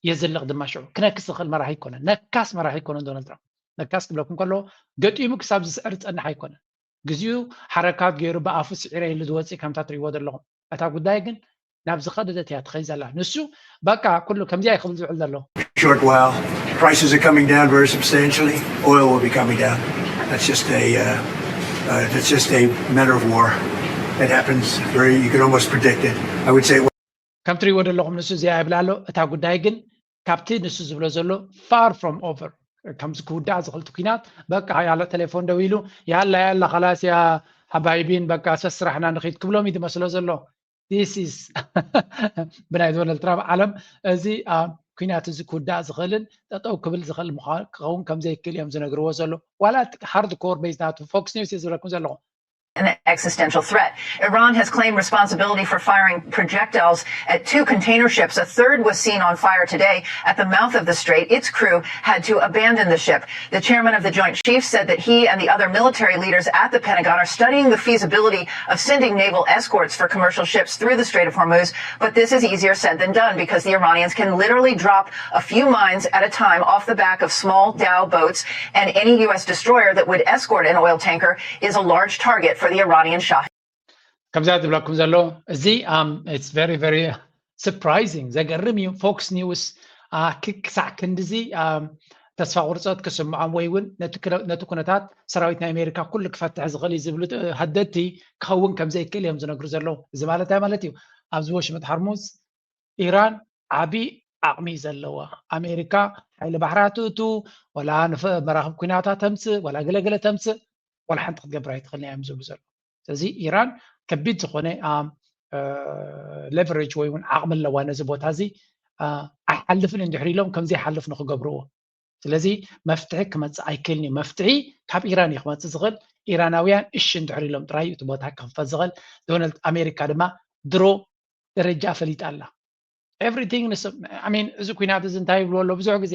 የዝልቕ ድማ ሽዑ። ክነክስ ዝኽእል መራሒ ኣይኮነን። ነካስ መራሒ ኣይኮነን ዶናልድ ትራምፕ። ነካስ ክብለኩም ከለዎ ገጢሙ ክሳብ ዝስዕር ዝጸንሕ ኣይኮነን። ግዚኡ ሓረካት ገይሩ ብኣፉ ስዒረ ኢሉ ዝወፅእ ከምታ ትሪእዎ ዘለኹም። እታ ጉዳይ ግን ናብ ዝኸደደት እያ ትኸይድ ዘላ። ንሱ በቃ ኩሉ ከምዚኣ እዩ ክብል ዝውዕል ዘሎ። Short while, prices are coming down very substantially. Oil will be coming down. That's just a uh, uh, that's just a matter of war. It happens very. You can almost predict it. I would say. ከም ትሪእዎ ዘለኹም ንሱ እዚኣ ይብል ኣሎ። እታ ጉዳይ ግን ካብቲ ንሱ ዝብሎ ዘሎ far from over፣ ከምዚ ክውዳእ ዝኽእል እቲ ኩናት በቃ ያለ ቴሌፎን ደው ኢሉ ያላ ያላ خلاص يا حبايبين በቃ ሰስራሕና ንኺድ ክብሎም እዩ ዝመስሎ ዘሎ። This is ብናይ ዶናልድ ትራምፕ ዓለም እዚ ኣብ ኩናት እዚ ክውዳእ ዝኽእልን ጠጠው ክብል ዝኽእል ምዃን ክኸውን ከም ዘይክእል እዮም ዝነግርዎ ዘሎ። ዋላ hard core base ናቱ ፎክስ ኒውስ እየ ዝብለኩም ዘለኹ። An existential threat. Iran has claimed responsibility for firing projectiles at two container ships. A third was seen on fire today at the mouth of the strait. Its crew had to abandon the ship. The chairman of the Joint Chiefs said that he and the other military leaders at the Pentagon are studying the feasibility of sending naval escorts for commercial ships through the Strait of Hormuz, but this is easier said than done because the Iranians can literally drop a few mines at a time off the back of small dhow boats, and any U S destroyer that would escort an oil tanker is a large target for the Iranian Shah. ከምዚኣ ዝብለኩም ዘሎ እዚ um, it's very very surprising፣ ዘገርም እዩ። ፎክስ ኒውስ ክሳዕ ክንድዚ ተስፋ ቁርፀት ክስምዖም ወይ እውን ነቲ ኩነታት ሰራዊት ናይ ኣሜሪካ ኩሉ ክፈትሕ ዝኽእል እዩ ዝብሉ ሃደድቲ ክኸውን ከም ዘይክእል እዮም ዝነግሩ ዘለዉ። እዚ ማለት እንታይ ማለት እዩ? ኣብዚ ወሽመጥ ሓርሙዝ ኢራን ዓብዪ ዓቕሚ ዘለዋ፣ ኣሜሪካ ሓይሊ ባሕራ ትእቱ፣ ወላ መራኽብ ኩናታ ተምፅእ፣ ወላ ገለገለ ተምፅእ፣ ወላ ሓንቲ ክትገብር ኣይትኽእልን እዮም ዝብሉ ዘለዉ። ስለዚ ኢራን ከቢድ ዝኾነ ሌቨሬጅ ወይ እውን ዓቕሚ ኣለዋ ነዚ ቦታ እዚ ኣይሓልፍን እንድሕር ኢሎም ከም ዘይሓልፍ ንክገብርዎ። ስለዚ መፍትሒ ክመፅእ ኣይክእልን እዩ። መፍትሒ ካብ ኢራን እዩ ክመፅእ ዝኽእል። ኢራናውያን እሺ እንድሕር ኢሎም ጥራይ እዩ እቲ ቦታ ክኽፈት ዝኽእል። ዶናልድ ኣሜሪካ ድማ ድሮ ደረጃ ፈሊጣ ኣላ። ኤቭሪቲንግ ንስ ሚን እዚ ኩናት እዚ እንታይ ይብልዎ ኣሎ ብዙሕ ግዜ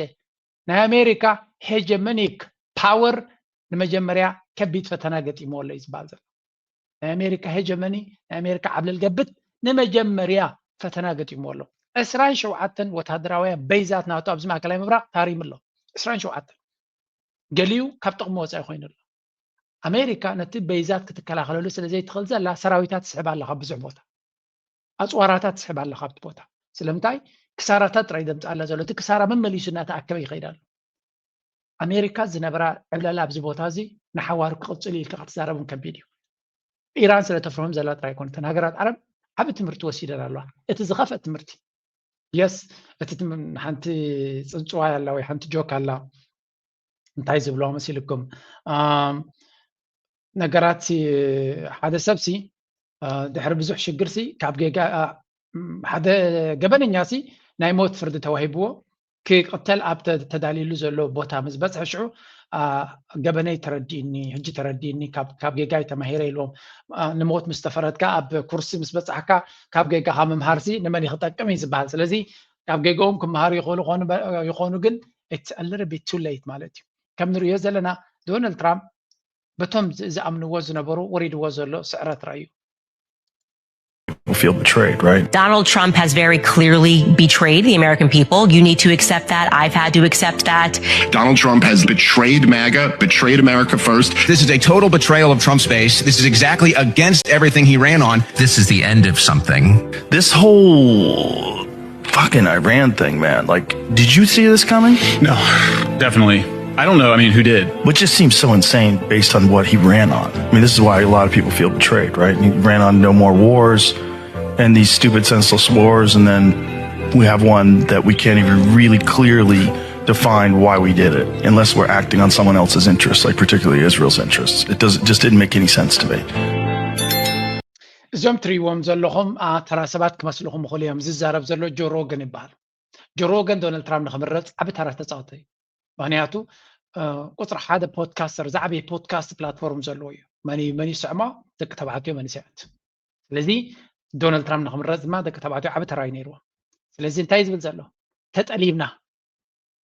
ናይ ኣሜሪካ ሄጀመኒክ ፓወር ንመጀመርያ ከቢድ ፈተና ገጢምዎ ኣሎ እዩ ዝበሃል ዘሎ። ናይ ኣሜሪካ ሄጀመኒ ናይ ኣሜሪካ ዓብለል ገብት ንመጀመርያ ፈተና ገጢምዎ ኣሎ። ዕስራን ሸውዓተን ወታደራውያን በይዛት ናቱ ኣብዚ ማእከላይ ምብራቕ ታሪሙ ኣሎ። ዕስራን ሸውዓተን ገሊኡ ካብ ጥቕሚ ወፃኢ ኮይኑ ኣሎ። ኣሜሪካ ነቲ በይዛት ክትከላኸለሉ ስለ ዘይትኽእል ዘላ ሰራዊታት ትስሕብ ኣላ ካብ ብዙሕ ቦታ፣ ኣፅዋራታት ትስሕብ ኣላ ካብቲ ቦታ። ስለምንታይ? ክሳራታት ጥራይ ዘምፅኣላ ዘሎ፣ እቲ ክሳራ መመሊሱ እናተኣከበ ይኸይድ ኣሎ። ኣሜሪካ ዝነበራ ዕብለላ ኣብዚ ቦታ እዚ ንሓዋሩ ክቕፅል ኢልካ ክትዛረብ እውን ከቢድ እዩ። ኢራን ስለ ተፍርሆም ዘላ ጥራይ ኣይኮነትን፣ ሃገራት ዓረብ ዓቢ ትምህርቲ ወሲደን ኣለዋ። እቲ ዝኸፍአ ትምህርቲ የስ እቲ ትም- ሓንቲ ጽንጽዋይ ኣላ ወይ ሓንቲ ጆክ ኣላ። እንታይ ዝብልዋ መሲልኩም? ኣም፣ ነገራት ሲ- ሓደ ሰብ ሲ አ፣ ድሕሪ ብዙሕ ሽግር ሲ ካብ ጌጋ አ፣ ም፣ ሓደ ገበነኛ ሲ ናይ ሞት ፍርዲ ተዋሂብዎ ክቅተል ኣብ ተ- ተዳልዩሉ ዘሎ ቦታ ምስ በጽሐ ሽዑ አ፣ ገበነይ ተረዲእኒ፣ ሕጂ ተረዲእኒ፣ ካብ ካብ ጌጋይ ተማሂረ ኢልዎም አ፣ ንሞት ምስ ተፈረድካ ኣብ ኩርሲ ምስ በጻሕካ ካብ ጌጋኻ ምምሃር ሲ ንመን እዩ ክጠቅም እዩ ዝበሃል። ስለዚ ካብ ጌጋኦም ክመሃሩ ይኽእሉ ይኾኑ በ- ይኾኑ ግን it's a little bit too late ማለት እዩ። ከም ንሪኦ ዘለና ዶናልድ ትራምፕ በቶም ዝ- ዝኣምንዎ ዝነበሩ ወሪድዎ ዘሎ ስዕረት ረኣዩ። Feel betrayed, right? Donald Trump has very clearly betrayed the American people. You need to accept that. I've had to accept that. Donald Trump has betrayed MAGA, betrayed America first. This is a total betrayal of Trump's base. This is exactly against everything he ran on. This is the end of something. This whole fucking Iran thing, man. Like, did you see this coming? No, definitely. I don't know. I mean, who did? Which just seems so insane based on what he ran on. I mean, this is why a lot of people feel betrayed, right? He ran on no more wars and these stupid, senseless wars, and then we have one that we can't even really clearly define why we did it, unless we're acting on someone else's interests, like particularly Israel's interests. It does it just didn't make any sense to me. እዞም ትሪእዎም ዘለኹም አ፣ ተራ ሰባት ክመስልኹም ይኽእሉ እዮም። ዝዛረብ ዘሎ ጆ ሮገን ይበሃል። ጆ ሮገን ዶናልድ ትራምፕ ንክምረፅ ዓቢ ተራ ተፃወተ እዩ። ምክንያቱ አ፣ ቁፅሪ ሓደ ፖድካስተር፣ ዝዓበየ ፖድካስት ፕላትፎርም ዘለዎ እዩ። መን እዩ መን ይስዕሞ? ደቂ ተባዕትዮ መንእሰያት። ስለዚ ዶናልድ ትራምፕ ንክምረፅ ድማ ደቂ ተባዕትዮ ዓቢ ተራ እዩ ነይርዎ። ስለዚ እንታይ ዝብል ዘሎ? ተጠሊምና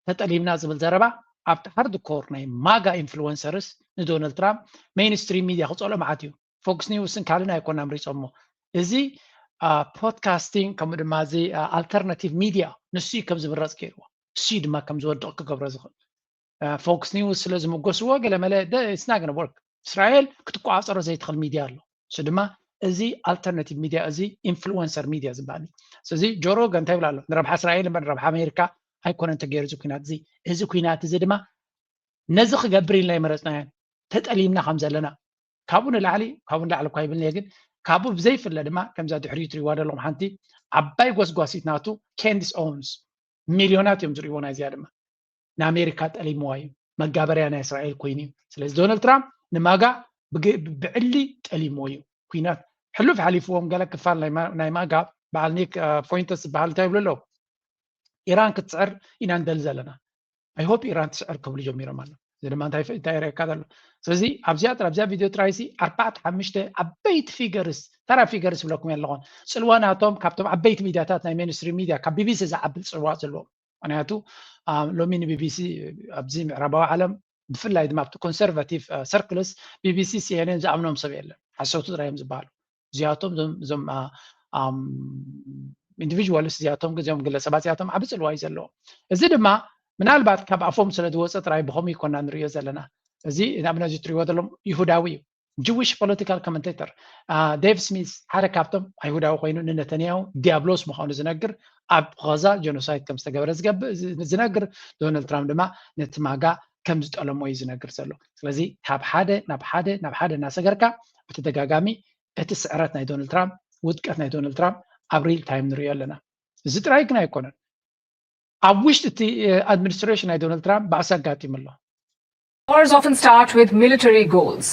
ተጠሊምና ዝብል ዘረባ ኣብቲ ሃርድ ኮር ናይ ማጋ ኢንፍሉወንሰርስ ንዶናልድ ትራምፕ ሜይንስትሪም ሚድያ ክፀልኦ መዓት እዩ። ፎክስ ኒውስን ካልእን ኣይኮና ምሪፆሞ። እዚ ፖድካስቲንግ ከምኡ ድማ እዚ ኣልተርናቲቭ ሚድያ ንሱ እዩ ከም ዝምረፅ ገይርዎ። ንሱ እዩ ድማ ከም ዝወድቕ ክገብሮ ዝኽእል። ፎክስ ኒውስ ስለ ዝምጎስዎ ገለመለ ስናገነ ወርክ እስራኤል ክትቆፃፀሮ ዘይትኽእል ሚድያ ኣሎ። እሱ ድማ እዚ ኣልተርናቲቭ ሚድያ እዚ ኢንፍሉወንሰር ሚድያ ዝበሃል እዩ። ስለዚ ጆ ሮገን እንታይ ይብል ኣሎ? ንረብሓ እስራኤል እምበር ንረብሓ ኣሜሪካ ኣይኮነን ተገይሩ እዚ ኩናት እዚ። እዚ ኩናት እዚ ድማ ነዚ ክገብር ኢልና ይመረፅናዮ። ተጠሊምና ከም ዘለና ካብኡ ንላዕሊ ካብኡ ንላዕሊ እኳ ይብልን እየ፣ ግን ካብኡ ብዘይፍለ ድማ ከምዛ ድሕሪኡ ትሪእዋ ዘለኹም ሓንቲ ዓባይ ጎስጓሲት ናቱ ኬንዲስ ኦውንስ ሚልዮናት እዮም ዝርእይዎ። ናይዚኣ ድማ ንኣሜሪካ ጠሊምዋ እዩ፣ መጋበርያ ናይ እስራኤል ኮይኑ እዩ። ስለዚ ዶናልድ ትራምፕ ንማጋ ብግ- ብዕሊ ጠሊምዎ እዩ። ኩናት ሕሉፍ ሓሊፍዎም ገለ ክፋል ናይ ማ- ናይ ማጋ በዓል ኒክ አ፣ ፎይንተስ ዝበሃል እንታይ ይብሉ ኣለዉ? ኢራን ክትስዕር ኢና ንደሊ ዘለና። ኣይሆፕ ኢራን ትስዕር ክብሉ ጀሚሮም ኣለዉ። እዚ ድማ እንታይ እንታይ የርእየካ ዘሎ? ስለዚ ኣብዚኣ ጥራ- ኣብዚኣ ቪድዮ ጥራይሲ ኣርባዕተ ሓሙሽተ ዓበይቲ ፊገርስ ተራ ፊገርስ ይብለኩም ኣለኹን ጽልዋ ናቶም ካብቶም ዓበይቲ ሚድያታት ናይ ሜንስትሪም ሚድያ ካብ ቢቢሲ ዝዓቢ ጽልዋ ዘለዎም። ምክንያቱ አ፣ ሎሚ ንቢቢሲ ኣብዚ ምዕራባዊ ዓለም ብፍላይ ድማ ኣብቲ ኮንሰርቫቲቭ ሰርክልስ ቢቢሲ ሲኤንኤን ዝኣምኖም ሰብ የለን። ሓሰውቲ ጥራይ እዮም ዝበሃሉ። እዚኣቶም እዞም እዞም አ፣ ኣም፣ ኢንዲቪጁዋልስ እዚኣቶም ግን እዚኦም ግለሰባት እዚኣቶም ዓቢ ጽልዋ እዩ ዘለዎም። እዚ ድማ ምናልባት ካብ ኣፎም ስለ ዝወፀ ጥራይ ብኸምኡ ይኮና ንሪኦ ዘለና። እዚ ንኣብነት እዚ ትሪእዎ ዘለኹም ይሁዳዊ እዩ። ጅዊሽ ፖለቲካል ኮመንቴተር ዴቭ ስሚዝ ሓደ ካብቶም ኣይሁዳዊ ኮይኑ ንነተንያሁ ዲያብሎስ ምዃኑ ዝነግር ኣብ ኸዛ ጀኖሳይድ ከም ዝተገበረ ዝገብእ ዝነግር ዶናልድ ትራምፕ ድማ ነቲ ማጋ ከም ዝጠለሞ እዩ ዝነግር ዘሎ። ስለዚ ካብ ሓደ ናብ ሓደ ናብ ሓደ እናሰገርካ ብተደጋጋሚ እቲ ስዕረት ናይ ዶናልድ ትራምፕ ውድቀት ናይ ዶናልድ ትራምፕ ኣብ ሪል ታይም ንሪኦ ኣለና። እዚ ጥራይ ግን ኣይኮነን። ኣብ ውሽጢ እቲ ኣድሚኒስትሬሽን ናይ ዶናልድ ትራምፕ ባእሲ ኣጋጢሙ ኣሎ። Wars often start with military goals,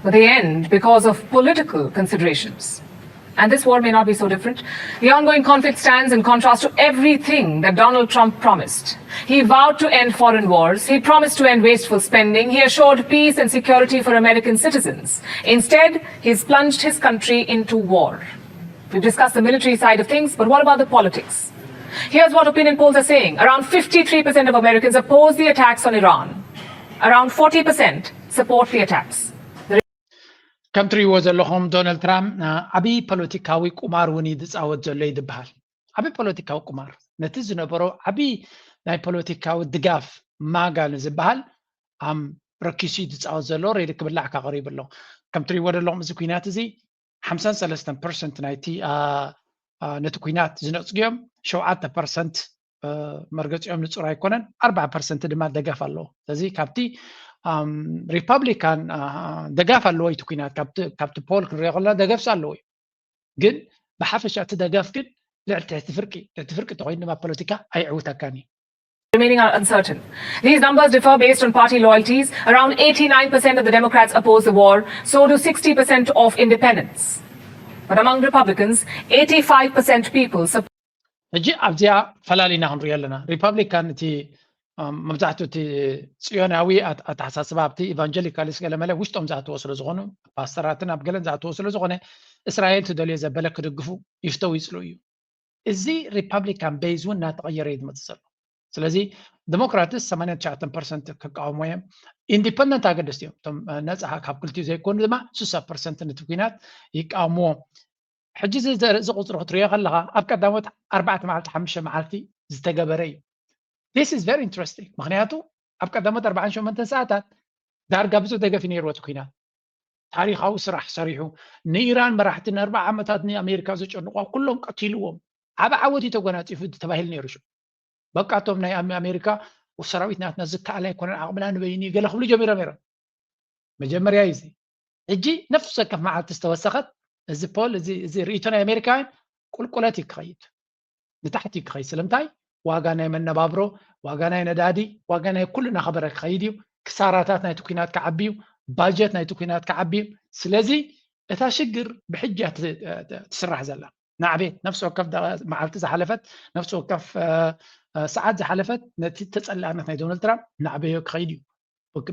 but they end because of political considerations. And this war may not be so different. The ongoing conflict stands in contrast to everything that Donald Trump promised. He vowed to end foreign wars. He promised to end wasteful spending. He assured peace and security for American citizens. Instead, he's plunged his country into war. We've discussed the military side of things, but what about the politics? Here's what opinion polls are saying. Around fifty-three percent of Americans oppose the attacks on Iran. Around forty percent support the attacks. ከም ትሪእዎ ዘለኹም ዶናልድ ትራምፕ አ፣ ዓብዪ ፖለቲካዊ ቁማር እውን እዩ ዝፃወት ዘሎ እዩ ዝበሃል። ዓብዪ ፖለቲካዊ ቁማር ነቲ ዝነበሮ ዓብዪ ናይ ፖለቲካዊ ድጋፍ ማጋ ንዝበሃል ኣም ረኪሱ እዩ ዝፃወት ዘሎ። ሬዲ ክብላዕ ካቐሪቡ ኣሎ። ከም ትሪእዎ ዘለኹም እዚ ኩናት እዚ ሓምሳን ሰለስተን ፐርሰንት ናይቲ ነቲ ኩናት ዝነፅጉ እዮም። ሸውዓተ ፐርሰንት መርገፂኦም ንፁር ኣይኮነን። ኣርባዓ ፐርሰንት ድማ ደገፍ ኣለዎ። ስለዚ ካብቲ ሪፓብሊካን ደጋፍ ኣለዎ እቲ ኩናት ካብቲ ፖል ክንሪኦ ከለና ደገፍሲ ኣለዎ እዩ። ግን ብሓፈሻ እቲ ደገፍ ግን ልዕሊ ትሕቲ ፍርቂ፣ ትሕቲ ፍርቂ እንተኮይኑ ድማ ፖለቲካ ኣይዕውተካን እዩ። Remaining are uncertain. These numbers differ based on party loyalties. Around eighty-nine percent of the Democrats oppose the war, so do sixty percent of independents. But among Republicans, eighty-five percent people support. ሕጂ ኣብዚኣ ፈላሊና ክንሪኦ ኣለና። ሪፓብሊካን እቲ መብዛሕትኡ እቲ ፅዮናዊ ኣተሓሳስባ ኣብቲ ኢቫንጀሊካሊስ ገለመለ ውሽጦም ዝኣትዎ ስለ ዝኾኑ ፓስተራትን ኣብ ገለን ዝኣትዎ ስለ ዝኾነ እስራኤል ትደልዮ ዘበለ ክድግፉ ይፍተው ይፅልኡ እዩ። እዚ ሪፓብሊካን ቤዝ እውን እናተቐየረ እዩ ዝመፅእ ዘሎ። ስለዚ ዲሞክራትስ ሰማንያን ትሽዓተን ፐርሰንት ክቃወሞ እዮም። ኢንዲፐንደንት ኣገደስቲ እዮም። እቶም ነፃ ካብ ክልቲኡ ዘይኮኑ ድማ ስሳ ፐርሰንት ነቲ ኩናት ይቃወምዎ። ሕጂ እዚ ቁፅሪ ክትሪኦ ከለካ ኣብ ቀዳሞት ኣርባዕተ መዓልቲ ሓሙሽተ መዓልቲ ዝተገበረ እዩ። This is very interesting። ምክንያቱ ኣብ ቀዳሞት ኣርባዓን ሸሞንተን ሰዓታት ዳርጋ ብዙሕ ደገፍ ነይርዎ እቲ ኩናት። ታሪካዊ ስራሕ ሰሪሑ ንኢራን መራሕቲ ንኣርባዓ ዓመታት ንኣሜሪካ ዘጨንቋ ኩሎም ቀቲልዎም። ዓብ ዓወት እዩ ተጎናፂፉ ተባሂሉ ነይሩ። ሽዑ በቃ እቶም ናይ ኣሜሪካ ሰራዊት ናትና ዝከኣል ኣይኮነን፣ ዓቕምና ንበይኑ ገለ ክብሉ ጀሚሮም ነይሮም። መጀመርያ እዩ እዚ። ሕጂ ነፍሲ ወከፍ መዓልቲ ዝተወሰኸት እዚ ፖል እዚ ርእይቶ ናይ ኣሜሪካውያን ቁልቁለት እዩ ክኸይድ፣ ንታሕቲ እዩ ክኸይድ። ስለምንታይ? ዋጋ ናይ መነባብሮ፣ ዋጋ ናይ ነዳዲ፣ ዋጋ ናይ ኩሉ እናኸበረ ክኸይድ እዩ። ክሳራታት ናይቲ ኩናት ክዓቢ እዩ። ባጀት ናይቲ ኩናት ክዓቢ እዩ። ስለዚ እታ ሽግር ብሕጂ እያ ትስራሕ ዘላ። ናዕቤት ነፍሲ ወከፍ መዓልቲ ዝሓለፈት ነፍሲ ወከፍ ሰዓት ዝሓለፈት ነቲ ተፀላእነት ናይ ዶናልድ ትራምፕ ናዕበዮ ክኸይድ እዩ።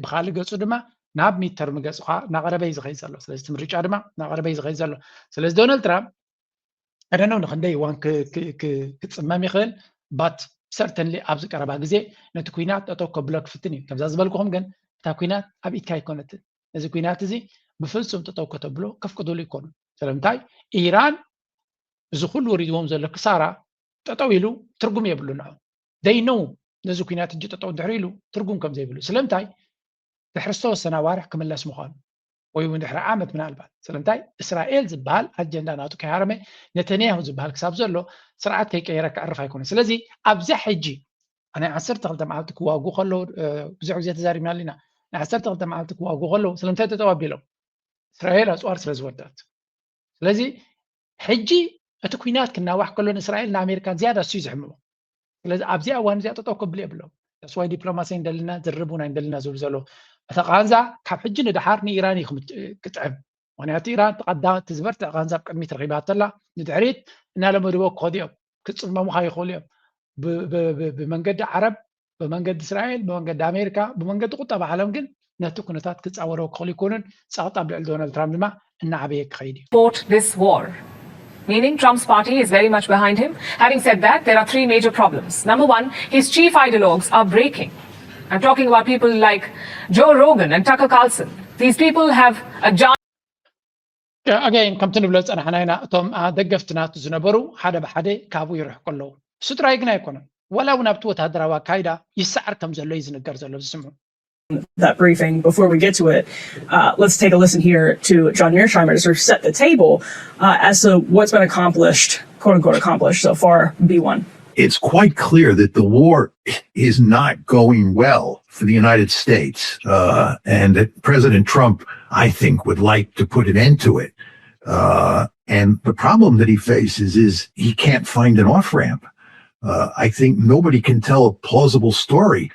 ብካሊእ ገፁ ድማ ናብ ሚድተርም ገፁ ከዓ እናቐረበ እዩ ዝኸይድ ዘሎ። ስለዚ እቲ ምርጫ ድማ እናቐረበ እዩ ዝኸይድ ዘሎ። ስለዚ ዶናልድ ትራምፕ I don't know ንክንደይ እዋን ክፅመም ይኽእል but certainly ኣብዚ ቀረባ ግዜ ነቲ ኩናት ጠጠው ከብሎ ክፍትን እዩ። ከምዛ ዝበልኩኹም ግን እታ ኩናት ኣብ ኢድካ ኣይኮነትን። እዚ ኩናት እዚ ብፍፁም ጠጠው ከተብሎ ከፍቅዱሉ ኣይኮኑን። ስለምንታይ? ኢራን እዚ ኩሉ ወሪድዎም ዘሎ ክሳራ ጠጠው ኢሉ ትርጉም የብሉ ንዑ they know ነዚ ኩናት እጂ ጠጠው እንድሕር ኢሉ ትርጉም ከም ዘይብሉ። ስለምንታይ? ድሕሪ ዝተወሰነ ኣዋርሕ ክምለስ ምዃኑ ወይ እውን ድሕሪ ዓመት ምናልባት። ስለምንታይ? እስራኤል ዝበሃል ኣጀንዳ ናቱ ከይሃረመ ነተንያሁ ዝበሃል ክሳብ ዘሎ ስርዓት ከይቀየረ ክዕርፍ ኣይኮነ። ስለዚ ኣብዛ ሕጂ ናይ ዓሰርተ ክልተ መዓልቲ ክዋጉ ከለዉ ብዙሕ ግዜ ተዛሪብናሉ ኢና። ናይ ዓሰርተ ክልተ መዓልቲ ክዋጉ ከለዉ ስለምንታይ ጠጠው ኣቢሎም? እስራኤል ኣፅዋር ስለ ዝወዳት። ስለዚ ሕጂ እቲ ኩናት ክናዋሕ ከሎ ንእስራኤል ንኣሜሪካን ዝያዳ እሱ እዩ ዝሕምሞ። ስለዚ ኣብዚኣ እዋን እዚኣ ጠጠው ከብሉ የብሎም። ተስዋይ ዲፕሎማሲ እንደልና ዝርርብ እውን እንደልና ዝብሉ ዘለዉ። እቲ ቃንዛ ካብ ሕጂ ንድሓር ንኢራን እዩ ክጥዕም። ምክንያቱ ኢራን እቲ ዝበርትዕ ቃንዛ ኣብ ቅድሚት ረኺባተላ ንድሕሪት እናለመድዎ ክኸዱ እዮም። ክፅመሙካ ይኽእሉ እዮም። ብመንገዲ ዓረብ፣ ብመንገዲ እስራኤል፣ ብመንገዲ ኣሜሪካ፣ ብመንገዲ ቁጠባ ዓለም ግን ነቲ ኩነታት ክፃወረው ክኽእሉ ይኮኑን። ፀቕጢ ኣብ ልዕሊ ዶናልድ ትራምፕ ድማ እናዓበየ ክኸይድ እዩ። Support this war. Meaning Trump's party is very much behind him. Having said that, there are three major problems. Number one, his chief ideologues are breaking. I'm talking about people like Joe Rogan and Tucker Carlson. These people have a giant ኣገይን ከምቲ ንብሎ ዝፀናሕና ኢና እቶም ደገፍቲ ናቱ ዝነበሩ ሓደ ብሓደ ካብኡ ይርሕቁ ኣለዉ። እሱ ጥራይ ግን ኣይኮነን፣ ዋላ እውን ኣብቲ ወታደራዊ ኣካይዳ ይሰዓር ከም ዘሎ እዩ ዝንገር ዘሎ ዝስምዑ። That briefing before we get to it. Uh, let's take a listen here to John Mearsheimer to sort of set the table uh, as to what's been accomplished, quote unquote, accomplished so far. B one. It's quite clear that the war is not going well for the United States, uh, and that President Trump, I think, would like to put an end to it. Uh, and the problem that he faces is he can't find an off ramp. Uh, I think nobody can tell a plausible story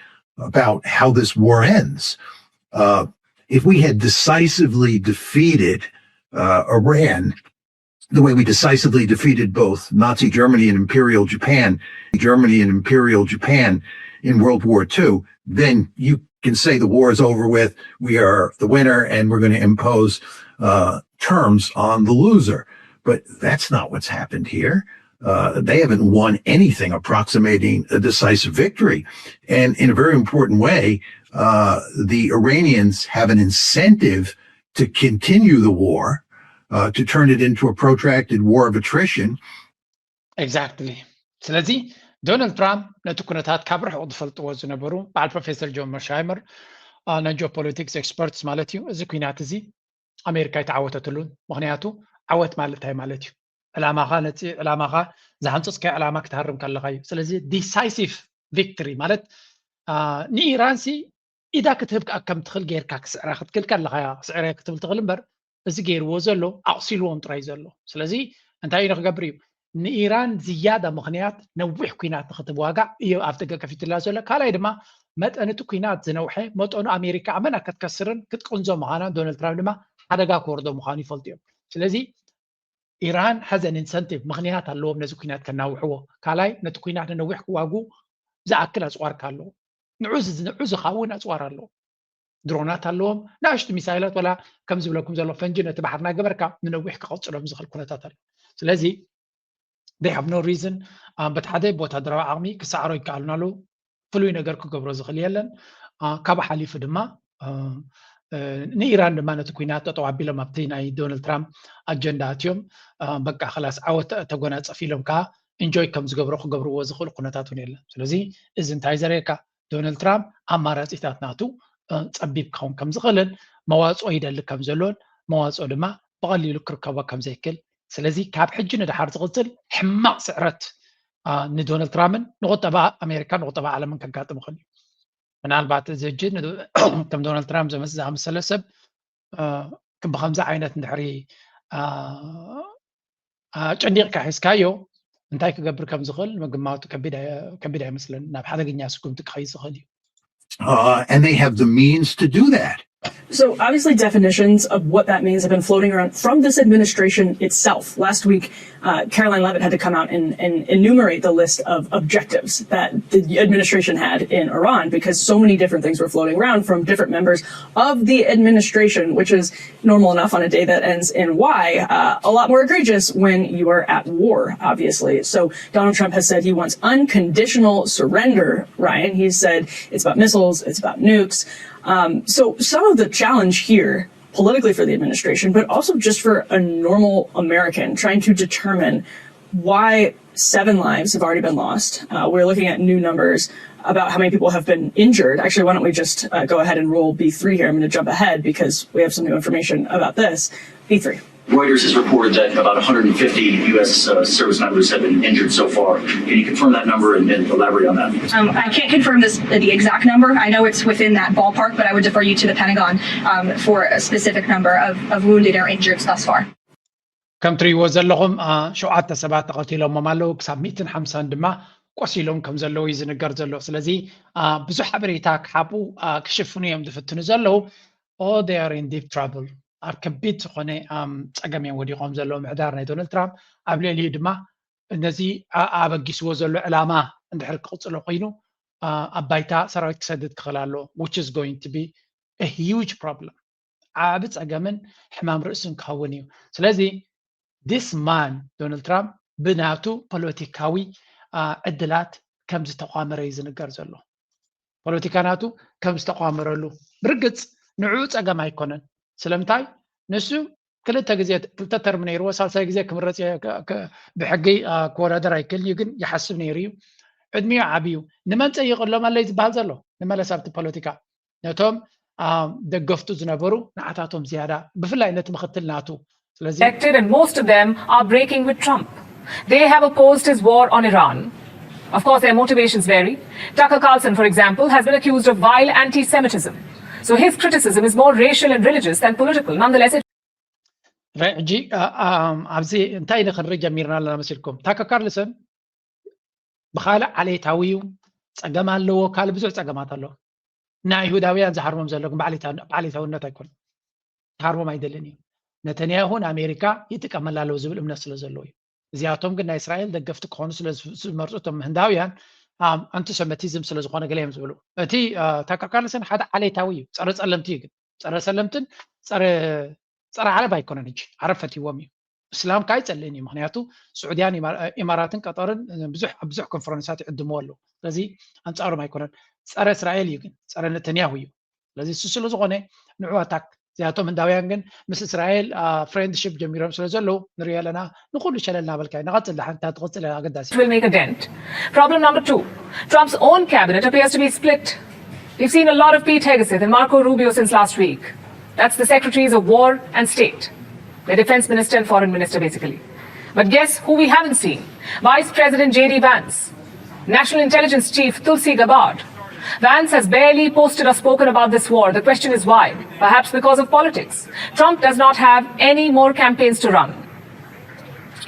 about how this war ends. Uh, if we had decisively defeated uh, Iran the way we decisively defeated both Nazi Germany and Imperial Japan, Germany and Imperial Japan in World War Two, then you can say the war is over with, we are the winner, and we're going to impose uh, terms on the loser. But that's not what's happened here. Uh, they haven't won anything approximating a decisive victory. And in a very important way, uh, the Iranians have an incentive to continue the war, uh, to turn it into a protracted war of attrition. Exactly. ስለዚ ዶናልድ ትራምፕ ነቲ ኩነታት ካብ ርሑቕ ዝፈልጥዎ ዝነበሩ በዓል ፕሮፌሰር ጆን መርሻይመር ናይ ጂኦፖለቲክስ ኤክስፐርትስ ማለት እዩ። እዚ ኩናት እዚ ኣሜሪካ ኣይተዓወተትሉን። ምክንያቱ ዓወት ማለት እንታይ ማለት እዩ? ዕላማኻ ነፂ ዕላማኻ ዝሃንፀፅካዮ ዕላማ ክትሃርም ከለካ እዩ። ስለዚ ዲሳይሲቭ ቪክትሪ ማለት ንኢራን ሲ ኢዳ ክትህብ ከም ትኽእል ጌርካ ክስዕራ ክትክእል ከለካ እያ ክስዕረ ክትብል ትኽእል እምበር፣ እዚ ገይርዎ ዘሎ ኣቑሲልዎም ጥራይ ዘሎ። ስለዚ እንታይ እዩ ንክገብር እዩ? ንኢራን ዝያዳ ምኽንያት ነዊሕ ኩናት ንክትዋጋእ እዩ ኣብ ደገ ከፊትላ ዘሎ። ካልኣይ ድማ መጠን እቲ ኩናት ዝነውሐ መጠኑ ኣሜሪካ ኣመና ክትከስርን ክትቅንዞ ምዃናን ዶናልድ ትራምፕ ድማ ሓደጋ ክወርዶ ምዃኑ ይፈልጡ እዮም። ስለዚ ኢራን has an incentive ምኽንያት ኣለዎም ነዚ ኩናት ከናውሕዎ። ካልኣይ ነቲ ኩናት ንነዊሕ ክዋጉ ዝኣክል ኣፅዋርካ ኣለዎ። ንዑ ንዑ ዝኸውን ኣፅዋር ኣለዎ። ድሮናት ኣለዎም፣ ንኣሽቱ ሚሳይላት ወላ ከም ዝብለኩም ዘሎ ፈንጂ ነቲ ባሕር እናገበርካ ንነዊሕ ክቐፅሎም ዝኽእል ኩነታት ኣሎ። ስለዚ they have no reason በቲ ሓደ ብወታደራዊ ዓቕሚ ክሰዓሮ ይከኣሉን ኣለዉ። ፍሉይ ነገር ክገብሮ ዝኽእል የለን። ካብ ሓሊፉ ድማ ንኢራን ድማ ነቲ ኩናት ጠጠው ኣቢሎም ኣብቲ ናይ ዶናልድ ትራምፕ ኣጀንዳ ኣትዮም በቃ ክላስ ዓወት ተጎናፀፍ ኢሎም ከዓ ኢንጆይ ከም ዝገብሮ ክገብርዎ ዝኽእሉ ኩነታት እውን የለን። ስለዚ እዚ እንታይ ዘርእየካ? ዶናልድ ትራምፕ ኣማራፂታት ናቱ ፀቢብ ክኸውን ከም ዝኽእልን መዋፅኦ ይደሊ ከም ዘሎን መዋፅኦ ድማ ብቐሊሉ ክርከቦ ከም ዘይክእል። ስለዚ ካብ ሕጂ ንድሓር ዝቕፅል ሕማቕ ስዕረት ንዶናልድ ትራምፕን ንቁጠባ ኣሜሪካን ንቁጠባ ዓለምን ከጋጥም ይኽእል እዩ። ምናልባት እዚ ሕጂ ከም ዶናልድ ትራምፕ ዝኣመሰለ ሰብ ብከምዚ ዓይነት እንድሕሪ ጨኒቕካ ሒዝካዮ እንታይ ክገብር ከም ዝኽእል ምግማቱ ከቢድ ኣይመስለንን። ናብ ሓደገኛ ስጉምቲ ክኸይድ ዝኽእል እዩ። Uh, and they have the means to do that. So obviously, definitions of what that means have been floating around from this administration itself. Last week, uh, Caroline Leavitt had to come out and, and enumerate the list of objectives that the administration had in Iran because so many different things were floating around from different members of the administration, which is normal enough on a day that ends in Y, uh, a lot more egregious when you are at war, obviously. So Donald Trump has said he wants unconditional surrender, Ryan. He said it's about missiles, it's about nukes. Um, so some of the challenge here politically for the administration, but also just for a normal American trying to determine why seven lives have already been lost. Uh, we're looking at new numbers about how many people have been injured. Actually, why don't we just uh, go ahead and roll B three here? I'm going to jump ahead because we have some new information about this. B three. Reuters has reported that about one hundred fifty U S uh, service members have been injured so far. Can you confirm that number and, and elaborate on that? Um, I can't confirm this the exact number. I know it's within that ballpark, but I would defer you to the Pentagon um, for a specific number of, of wounded or injured thus far. ከም ትሪእዎ ዘለኹም ሸውዓተ ሰባት ተቐቲሎሞም ኣለዉ፣ ክሳብ ሚእትን ሓምሳን ድማ ቆሲሎም ከም ዘለዉ እዩ ዝንገር ዘሎ። ስለዚ ብዙሕ ሓበሬታ ክሓቡ ክሽፍኑ እዮም ዝፍትኑ ዘለዉ። Oh, they are in deep trouble። ኣብ ከቢድ ዝኾነ ጸገም እዮም ወዲቖም ዘለዉ። ምሕዳር ናይ ዶናልድ ትራምፕ ኣብ ልዕሊኡ ድማ ነዚ ኣበጊስዎ ዘሎ ዕላማ እንድሕር ክቕጽሎ ኮይኑ ኣብ ባይታ ሰራዊት ክሰድድ ክኽእል ኣሎ፣ which is going to be a huge problem። ዓቢ ጸገምን ሕማም ርእስን ክኸውን እዩ። ስለዚ this man ዶናልድ ትራምፕ ብናቱ ፖለቲካዊ ዕድላት ከም ዝተቋመረ እዩ ዝንገር ዘሎ። ፖለቲካ ናቱ ከም ዝተቋመረሉ ብርግጽ ንዕኡ ጸገም ኣይኮነን። ስለምንታይ ንሱ ክልተ ግዜ ክልተ ተርም ነይርዎ፣ ሳልሳይ ግዜ ክምረጽ ብሕጊ ክወዳደር ኣይክእልን እዩ፣ ግን ይሓስብ ነይሩ እዩ። ዕድሚኡ ዓብዩ። ንመን ጸይቕ ኣሎ መለይ ዝበሃል ዘሎ? ንመለስ ኣብቲ ፖለቲካ ነቶም ደገፍቱ ዝነበሩ ንዓታቶም ዝያዳ ብፍላይ ነቲ ምክትል ናቱ። ስለዚ elected and most of them are breaking with Trump. They have opposed his war on Iran. Of course, their motivations vary. Tucker Carlson, for example, has been accused of vile anti-Semitism. So his criticism is more racial and religious than political. Nonetheless, it ሕጂ ኣብዚ እንታይ ንክንርኢ ጀሚርና ኣለና መሲልኩም? ታከር ካርልሰን ብካልእ ዓሌታዊ እዩ፣ ጸገም ኣለዎ፣ ካልእ ብዙሕ ጸገማት ኣለዎ። ንኣይሁዳውያን ዝሃርሞም ዘሎ ግን ብዓሌታውነት ኣይኮነን፣ ዝሃርሞም ኣይደልን እዩ። ነተንያሁ ንኣሜሪካ ይጥቀመላ ኣለዉ ዝብል እምነት ስለ ዘለዎ እዩ። እዚኣቶም ግን ናይ እስራኤል ደገፍቲ ክኾኑ ስለ ዝመርፁ እቶም ህንዳውያን ኣንቲሰመቲዝም ስለ ዝኾነ ገለ እዮም ዝብሉ። እቲ ታከር ካርልሰን ሓደ ዓሌታዊ እዩ፣ ጸረ ጸለምቲ እዩ፣ ግን ጸረ ጸለምትን ጸረ ዓረብ ኣይኮነን። ሕጂ ዓረብ ፈትይዎም እዩ፣ እስላም ከዓ ኣይጸልእን እዩ። ምክንያቱ ስዑድያን ኢማራትን ቀጠርን ብዙሕ ኣብ ብዙሕ ኮንፈረንሳት ይዕድምዎ ኣለዉ። ስለዚ ኣንጻሮም ኣይኮነን፣ ጸረ እስራኤል እዩ፣ ግን ጸረ ነተንያሁ እዩ። ስለዚ እሱ ስለ ዝኾነ ንዑ ኣታክ እዚኣቶም ህንዳውያን ግን ምስ እስራኤል ፍሬንድሽፕ ጀሚሮም ስለ ዘለዉ ንሪኦ ኣለና። ንኩሉ ሸለል እናበልካ ንቐፅል፣ ሓንታ ትቐፅል ኣገዳሲ will make a dent. Problem number two, Trump's own cabinet appears to be split. We've seen a lot of Pete Hegseth and Marco Rubio since last week. That's the secretaries of war and state, the defense minister and foreign minister, basically. But guess who we haven't seen? Vice President J D Vance, National Intelligence Chief Tulsi Gabbard. Vance has barely posted or spoken about this war. The question is why? Perhaps because of politics. Trump does not have any more campaigns to run.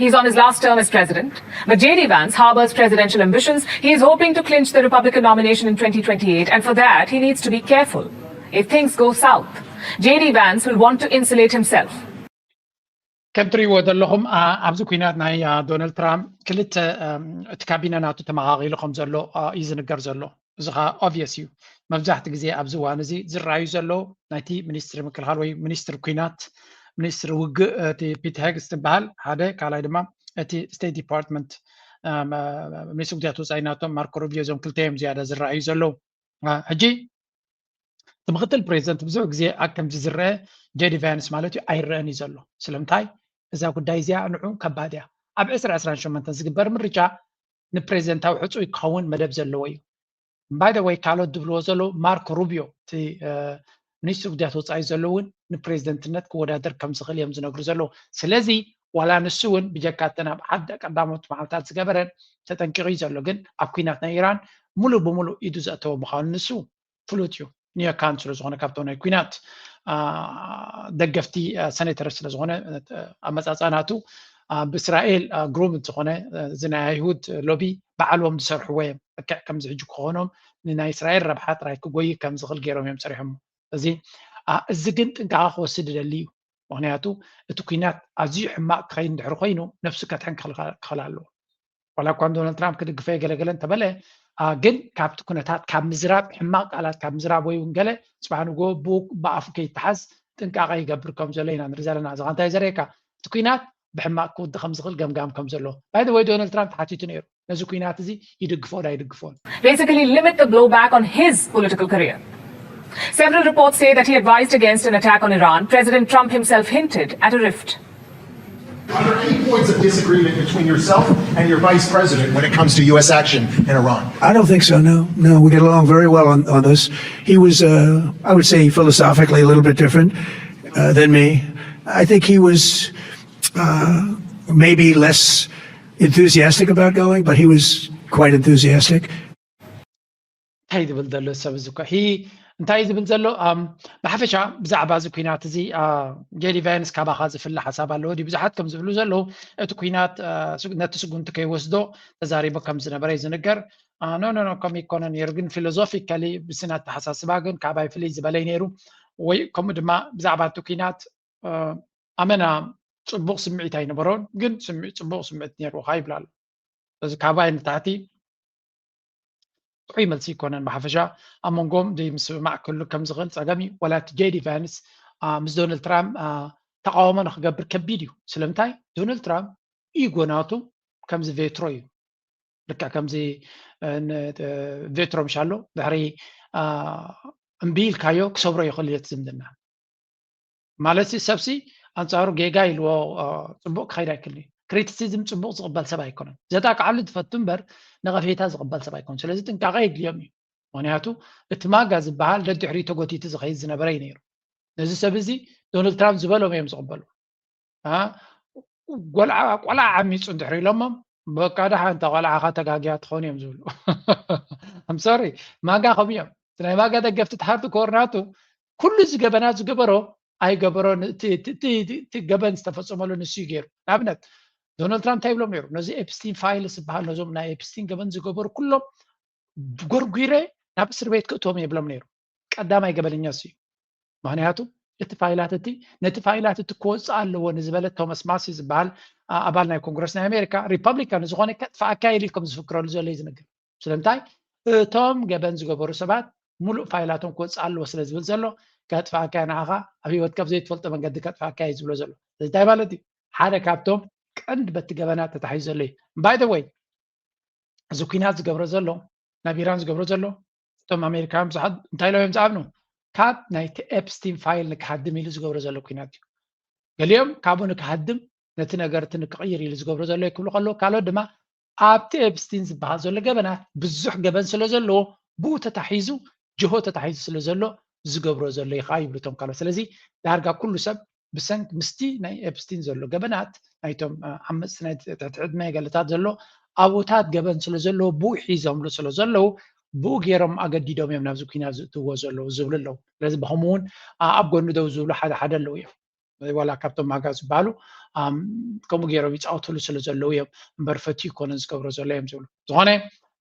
He's on his last term as president, but J D Vance harbors presidential ambitions. He is hoping to clinch the Republican nomination in twenty twenty-eight, and for that, he needs to be careful. If things go south, J D Vance will want to insulate himself. ከም ትሪእዎ ዘለኹም ኣብዚ ኩናት ናይ ዶናልድ ትራምፕ ክልተ እቲ ካቢነ ናቱ ተመቓቒሉ ከም ዘሎ እዩ ዝንገር ዘሎ። እዚ ከዓ obvious እዩ። መብዛሕቲ ግዜ ኣብዚ እዋን እዚ ዝረኣዩ ዘለዉ ናይቲ ሚኒስትሪ ምክልኻል ወይ ሚኒስትሪ ኩናት ሚኒስትሪ ውግእ እቲ ፒት ሄግስ ዝበሃል ሓደ፣ ካልኣይ ድማ እቲ ስቴት ዲፓርትመንት ሚኒስትሪ ጉዳያት ወፃኢ ናቶም ማርኮ ሩቢዮ፣ እዞም ክልተ እዮም ዝያዳ ዝረኣዩ ዘለዉ። ሕጂ እቲ ምክትል ፕሬዚደንት ብዙሕ ግዜ ኣብ ከምዚ ዝረአ ጄዲ ቫንስ ማለት እዩ ኣይረአን እዩ ዘሎ። ስለምንታይ? እዛ ጉዳይ እዚኣ ንዑ ከባድ እያ። ኣብ ዕስራ ዕስራን ሸሞንተን ዝግበር ምርጫ ንፕሬዚደንታዊ ሕፁይ ክኸውን መደብ ዘለዎ እዩ። ባይ ወይ ካልኦት ዝብልዎ ዘለዉ ማርኮ ሩቢዮ እቲ ሚኒስትሪ ጉዳያት ወፃኢ ዘሎ እውን ንፕሬዚደንትነት ክወዳደር ከም ዝኽእል እዮም ዝነግሩ ዘለዉ። ስለዚ ዋላ ንሱ እውን ብጀካ እተን ኣብ ሓደ ቀዳሞት መዓልታት ዝገበረን ተጠንቂቑ እዩ ዘሎ። ግን ኣብ ኩናት ናይ ኢራን ሙሉእ ብሙሉእ ኢዱ ዘእተወ ምዃኑ ንሱ ፍሉጥ እዩ። ኒዮካን ስለ ዝኾነ ካብቶም ናይ ኩናት ደገፍቲ ሰኔተር ስለ ዝኾነ ኣመፃፅኣ ናቱ ብእስራኤል ግሩም ዝኾነ እዚ ናይ ኣይሁድ ሎቢ ባዕሎም ዝሰርሕዎ እዮም። ልክዕ ከምዚ ሕጂ ክኾኖም ንናይ እስራኤል ረብሓ ጥራይ ክጎይ ከም ዝኽእል ገይሮም እዮም ሰሪሖሞ። እዚ እዚ ግን ጥንቃቐ ክወስድ ይደሊ እዩ። ምክንያቱ እቲ ኩናት ኣዝዩ ሕማቕ ክኸይድ እንድሕር ኮይኑ ነፍሱ ከድሕን ክኽእል ኣለዎ። ዋላ እኳ ዶናልድ ትራምፕ ክድግፎ እየ ገለገለ እንተበለ ግን ካብቲ ኩነታት ካብ ምዝራብ፣ ሕማቕ ቃላት ካብ ምዝራብ ወይ እውን ገለ ፅባሕ ንግሆ ብኣፉ ከይተሓዝ ጥንቃቐ ይገብር ከም ዘሎ ኢና ንርኢ ዘለና። እዚ እንታይ ዘርእየካ? እቲ ኩናት ብሕማቕ ክውዲ ከም ዝኽእል ገምጋም ከም ዘሎ። ባይ ወይ ዶናልድ ትራምፕ ተሓቲቱ ነይሩ ነዚ ኩናት እዚ ይድግፎ ዶ ኣይድግፎን። Basically limit the blowback on his political career. Several reports say that he advised against an attack on Iran. President Trump himself hinted at a rift. Are there any points of disagreement between yourself and your vice president when it comes to U S action in Iran? I don't think so, no. No, we get along very well on, on this. He was, uh, I would say, philosophically a little bit different uh, than me. I think he was uh, maybe less enthusiastic about going, but he was quite enthusiastic. እንታይ ዝብል ዘሎ ሰብ እዚ እኮ ሂ እንታይ ዝብል ዘሎ ብሓፈሻ ብዛዕባ እዚ ኩናት እዚ ጄዲ ቫንስ ካባኻ ዝፍለ ሓሳብ ኣለዎ ድዩ? ብዙሓት ከም ዝብሉ ዘለዉ እቲ ኩናት ነቲ ስጉምቲ ከይወስዶ ተዛሪቡ ከም ዝነበረ እዩ ዝንገር። ኖ ኖ ኖ ከምኡ ይኮነ ነይሩ፣ ግን ፊሎዞፊካሊ ብስነ ኣተሓሳስባ ግን ካባይ ፍልይ ዝበለይ ነይሩ። ወይ ከምኡ ድማ ብዛዕባ እቲ ኩናት ኣመና ፅቡቕ ስምዒት ኣይነበሮን፣ ግን ፅቡቕ ስምዒት ነይርካ ይብላ ኣሎ። እዚ ካባይ ንታሕቲ ጥዑይ መልሲ ይኮነን። ብሓፈሻ ኣብ መንጎም ዘይምስምማዕ ክህሉ ከም ዝኽእል ፀገም እዩ። ዋላ እቲ ጄዲ ቫንስ ምስ ዶናልድ ትራምፕ ተቃውሞ ንክገብር ከቢድ እዩ። ስለምንታይ? ዶናልድ ትራምፕ ኢጎ ናቱ ከምዚ ቬትሮ እዩ። ልክዕ ከምዚ ቬትሮ ምሻሎ ድሕሪ እምቢ ኢልካዮ ክሰብሮ ይኽእል እዩ እቲ ዝምድና። ማለት ሲ ሰብሲ ኣንፃሩ ጌጋ ኢልዎ ፅቡቅ ክኸይድ ኣይክእል እዩ። ክሪቲሲዝም ፅቡቅ ዝቕበል ሰብ ኣይኮነን። ዘጣቃዕሉ ዝፈቱ እምበር ነቐፌታ ዝቕበል ሰብ ኣይኮነን። ስለዚ ጥንቃቐ የድልዮም እዩ። ምክንያቱ እቲ ማጋ ዝበሃል ደድሕሪኡ ተጎቲቱ ዝኸይድ ዝነበረ እዩ ነይሩ። ነዚ ሰብ እዚ ዶናልድ ትራምፕ ዝበሎም እዮም ዝቕበሉ። ቆልዓ ዓሚፁ እንድሕር ኢሎሞም በቃ ደሓን እታ ቆልዓኻ ተጋግያ ትኾን እዮም ዝብሉ። ኣምሶሪ ማጋ ከም እዮም ናይ ማጋ ደገፍቲ ተሓርቲ ኮርናቱ ኩሉ እዚ ገበናት ዝገበሮ ኣይገበሮ እቲ ገበን ዝተፈፀመሉ ንሱ እዩ ገይሩ። ንኣብነት ዶናልድ ትራምፕ እንታይ ይብሎም ነይሩ? ነዚ ኤፕስቲን ፋይልስ ዝበሃል ነዞም ናይ ኤፕስቲን ገበን ዝገበሩ ኩሎም ጎርጒረ ናብ እስር ቤት ክእትዎም ይብሎም ነይሩ። ቀዳማይ ገበነኛ እሱ እዩ። ምክንያቱ እቲ ፋይላት እቲ ነቲ ፋይላት እቲ ክወፅእ ኣለዎ ንዝበለ ቶማስ ማሲ ዝበሃል ኣባል ናይ ኮንግረስ ናይ ኣሜሪካ ሪፐብሊካን ዝኾነ ከጥፍኣካ ኢሉ ከም ዝፍክረሉ ዘሎ እዩ ዝነግር። ስለምንታይ? እቶም ገበን ዝገበሩ ሰባት ሙሉእ ፋይላቶም ክወፅእ ኣለዎ ስለ ዝብል ዘሎ ከጥፍኣካ ንዓኻ ኣብ ሂወትካ ብዘይትፈልጦ መንገዲ ከጥፍኣካ እዩ ዝብሎ ዘሎ። እዚ እንታይ ማለት እዩ? ሓደ ካብቶም ቀንዲ በቲ ገበናት ተታሒዙ ዘሎ እዩ። ባይ ወይ እዚ ኩናት ዝገብሮ ዘሎ ናብ ኢራን ዝገብሮ ዘሎ እቶም ኣሜሪካውያን ብዙሓት እንታይ ኢሎም እዮም ዝኣምኑ? ካብ ናይቲ ኤፕስቲን ፋይል ንክሃድም ኢሉ ዝገብሮ ዘሎ ኩናት እዩ። ገሊኦም ካብኡ ንክሃድም ነቲ ነገር እቲ ንክቕይር ኢሉ ዝገብሮ ዘሎ ክብሉ ከለዉ ካልኦት ድማ ኣብቲ ኤፕስቲን ዝበሃል ዘሎ ገበናት ብዙሕ ገበን ስለ ዘለዎ ብኡ ተታሒዙ ጅሆ ተታሒዙ ስለ ዘሎ ዝገብሮ ዘሎ ኢኻ ይብሉ እቶም ካልኦት። ስለዚ ዳርጋ ኩሉ ሰብ ብሰንክ ምስቲ ናይ ኤፕስቲን ዘሎ ገበናት ናይቶም ዓመፅቲ ናይ ትሕቲ ዕድመ ገለታት ዘሎ ኣብኡታት ገበን ስለ ዘለዎ ብኡ ሒዞምሉ ስለ ዘለዉ ብኡ ገይሮም ኣገዲዶም እዮም ናብዚ ኩናት ዝእትዎ ዘለዉ ዝብሉ ኣለዉ። ስለዚ ብኸምኡ እውን ኣብ ጎኒ ደው ዝብሉ ሓደ ሓደ ኣለዉ እዮም። ዋላ ካብቶም ማጋ ዝበሃሉ ከምኡ ገይሮም ይፃወትሉ ስለ ዘለዉ እዮም እምበር ፈትዩ ይኮነን ዝገብሮ ዘሎ እዮም ዝብሉ። ዝኾነ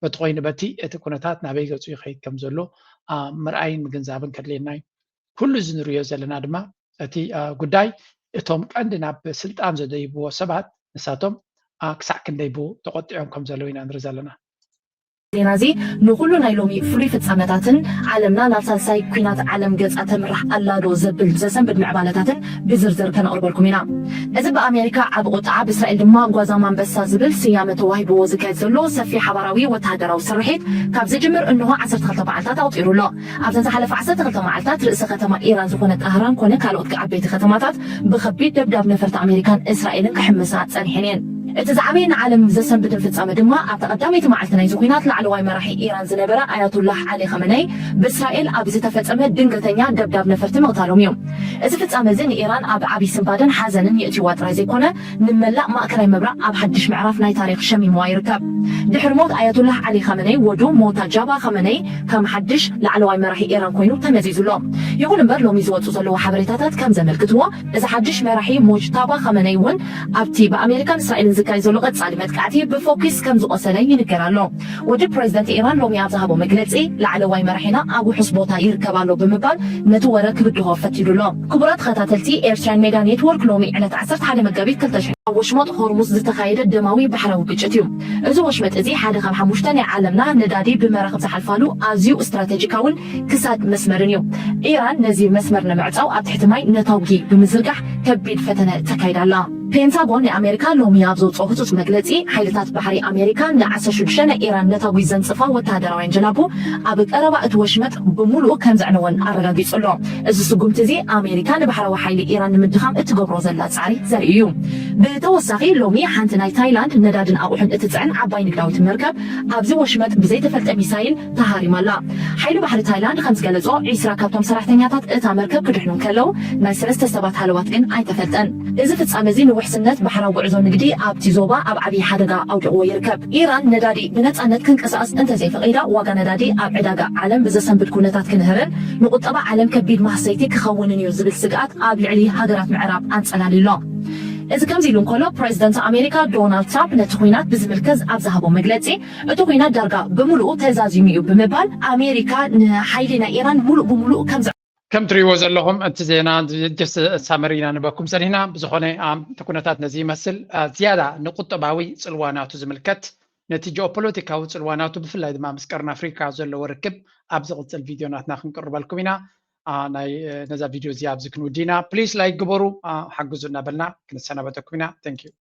በቲ ኮይኑ በቲ እቲ ኩነታት ናበይ ገፁ ይኸይድ ከም ዘሎ ምርኣይን ምግንዛብን ከድልየና እዩ። ኩሉ እዚ ንሪኦ ዘለና ድማ እቲ ጉዳይ እቶም ቀንዲ ናብ ስልጣን ዘደይብዎ ሰባት ንሳቶም ክሳዕ ክንደይ ብኡ ተቆጢዖም ከም ዘለዉ ኢና ንርኢ ዘለና። ዜና እዚ ንኹሉ ናይ ሎሚ ፍሉይ ፍጻመታትን ዓለምና ናብ ሳልሳይ ኲናት ዓለም ገጻ ተምርሕ ኣላ ዶ ዘብል ዘሰንብድ ምዕባለታትን ብዝርዝር ከነቕርበልኩም ኢና። እዚ ብኣሜሪካ ዓቢ ቁጥዓ ብእስራኤል ድማ ጓዛም ኣንበሳ ዝብል ስያመ ተዋሂብዎ ዝካየድ ዘሎ ሰፊሕ ሓባራዊ ወተሃደራዊ ስርሒት ካብ ዝጅምር እንሆ ዓሰርተ ክልተ መዓልታት ኣቑጺሩ ኣሎ። ኣብዘን ዝሓለፈ ዓሰርተ ክልተ መዓልታት ርእሰ ከተማ ኢራን ዝኾነት ጣህራን ኮነ ካልኦት ዓበይቲ ከተማታት ብኸቢድ ደብዳብ ነፈርቲ ኣሜሪካን እስራኤልን ክሕምሳ ጸኒሐን እየን። እቲ ዝዓበየ ንዓለም ዘሰንብድን ፍጻመ ድማ ኣብታ ቀዳመይቲ መዓልቲ ናይዚ ኲናት ላዕለዋይ መራሒ ኢራን ዝነበረ ኣያቱላህ ዓሊ ኸመነይ ብእስራኤል ኣብ ዝተፈጸመ ድንገተኛ ደብዳብ ነፈርቲ ምቕታሎም እዩ። እዚ ፍጻመ እዚ ንኢራን ኣብ ዓብዪ ስንባደን ሓዘንን የእትይዋ ጥራይ ዘይኮነ ንመላእ ማእከላይ ምብራቕ ኣብ ሓድሽ ምዕራፍ ናይ ታሪኽ ሸሚምዋ ይርከብ። ድሕሪ ሞት ኣያቱላህ ዓሊ ኻመነይ ወዱ ሞታጃባ ኻመነይ ከም ሓድሽ ላዕለዋይ መራሒ ኢራን ኮይኑ ተመዚዙ ኣሎ። ይኹን እምበር ሎሚ ዝወፁ ዘለዉ ሓበሬታታት ከም ዘመልክትዎ እዚ ሓድሽ መራሒ ሞጅታባ ኻመነይ እውን ኣብቲ ብኣሜሪካን እስራኤልን ዝካየድ ዘሎ ቀፃሊ መጥቃዕቲ ብፎኪስ ከም ዝቆሰለ ይንገር ኣሎ። ወዲ ፕሬዚደንት ኢራን ሎሚ ኣብ ዝሃቦ መግለፂ ላዕለዋይ መራሒና ኣብ ውሑስ ቦታ ይርከብ ኣሎ ብምባል ነቲ ወረ ክብድሆ ፈቲዱ ኣሎ። ክቡራት ተኸታተልቲ ኤርትራን ሜድያ ኔትወርክ ሎሚ ዕለት ዓሰርተ ሓደ መጋቢት ክልተ ሽሕ ኣብ ወሽመጥ ሆርሙዝ ዝተኻየደ ደማዊ ባሕራዊ ግጭት እዩ። እዚ ወሽመጥ እዚ ሓደ ካብ ሓሙሽተ ናይ ዓለምና ነዳዲ ብመራኽብ ዝሓልፋሉ ኣዝዩ ስትራቴጂካውን ክሳድ መስመርን እዩ። ኢራን ነዚ መስመር ንምዕፃው ኣብ ትሕቲ ማይ ነታጉ ብምዝርጋሕ ከቢድ ፈተነ ተካይዳ ኣላ። ፔንታጎን ናይ ኣሜሪካ ሎሚ ኣብ ዘውፅኦ ህፁፅ መግለፂ ሓይልታት ባሕሪ ኣሜሪካ ንዓሰርተ ሽዱሽተ ናይ ኢራን ነታጉ ዘንፅፋ ወተሃደራውያን ጀላቡ ኣብ ቀረባ እቲ ወሽመጥ ብምሉኡ ከም ዘዕነወን ኣረጋጊፁ ኣሎ። እዚ ስጉምቲ እዚ ኣሜሪካ ንባሕራዊ ሓይሊ ኢራን ንምድኻም እትገብሮ ዘላ ፃዕሪ ዘርኢ እዩ። ብተወሳኺ ሎሚ ሓንቲ ናይ ታይላንድ ነዳድን ኣቑሑን እትፅዕን ዓባይ ንግዳዊት መርከብ ኣብዚ ወሽመጥ ብዘይተፈልጠ ሚሳይል ተሃሪማ ኣላ። ሓይሊ ባሕሪ ታይላንድ ከም ዝገለጾ ዒስራ ካብቶም ሰራሕተኛታት እታ መርከብ ክድሕኑ እንከለዉ ናይ ሰለስተ ሰባት ሃለዋት ግን ኣይተፈልጠን። እዚ ፍጻመ እዚ ንውሕስነት ባሕራዊ ጉዕዞ ንግዲ ኣብቲ ዞባ ኣብ ዓብዪ ሓደጋ ኣውዲቕዎ ይርከብ። ኢራን ነዳዲ ብነጻነት ክንቀሳቐስ እንተዘይፈቒዳ ዋጋ ነዳዲ ኣብ ዕዳጋ ዓለም ብዘሰንብድ ኩነታት ክንህርን ንቁጠባ ዓለም ከቢድ ማህሰይቲ ክኸውንን እዩ ዝብል ስግኣት ኣብ ልዕሊ ሃገራት ምዕራብ ኣንጸላልዩ ኣሎ። እዚ ከምዚ ኢሉ እንከሎ ፕሬዚደንት ኣሜሪካ ዶናልድ ትራምፕ ነቲ ኲናት ብዝምልከት ኣብ ዝሃቦ መግለጺ እቲ ኲናት ዳርጋ ብምሉኡ ተዛዚሙ እዩ ብምባል ኣሜሪካ ንሓይሊ ናይ ኢራን ሙሉእ ብምሉእ ከም ከም ትሪእዎ ዘለኹም እቲ ዜና ጀስት ሳመሪ ኢና ንበኩም ጸኒሕና። ብዝኾነ እቲ ኩነታት ነዚ ይመስል። ዝያዳ ንቁጠባዊ ጽልዋ ናቱ ዝምልከት ነቲ ጂኦፖለቲካዊ ጽልዋ ናቱ ብፍላይ ድማ ምስ ቀርኒ ኣፍሪካ ዘለዎ ርክብ ኣብ ዝቕጽል ቪድዮ ናትና ክንቅርበልኩም ኢና። ናይ ነዛ ቪድዮ እዚኣ ኣብዚ ክንውዲ ኢና። ፕሊስ ላይክ ግበሩ፣ ሓግዙ እናበልና ክንሰናበተኩም ኢና። Thank you።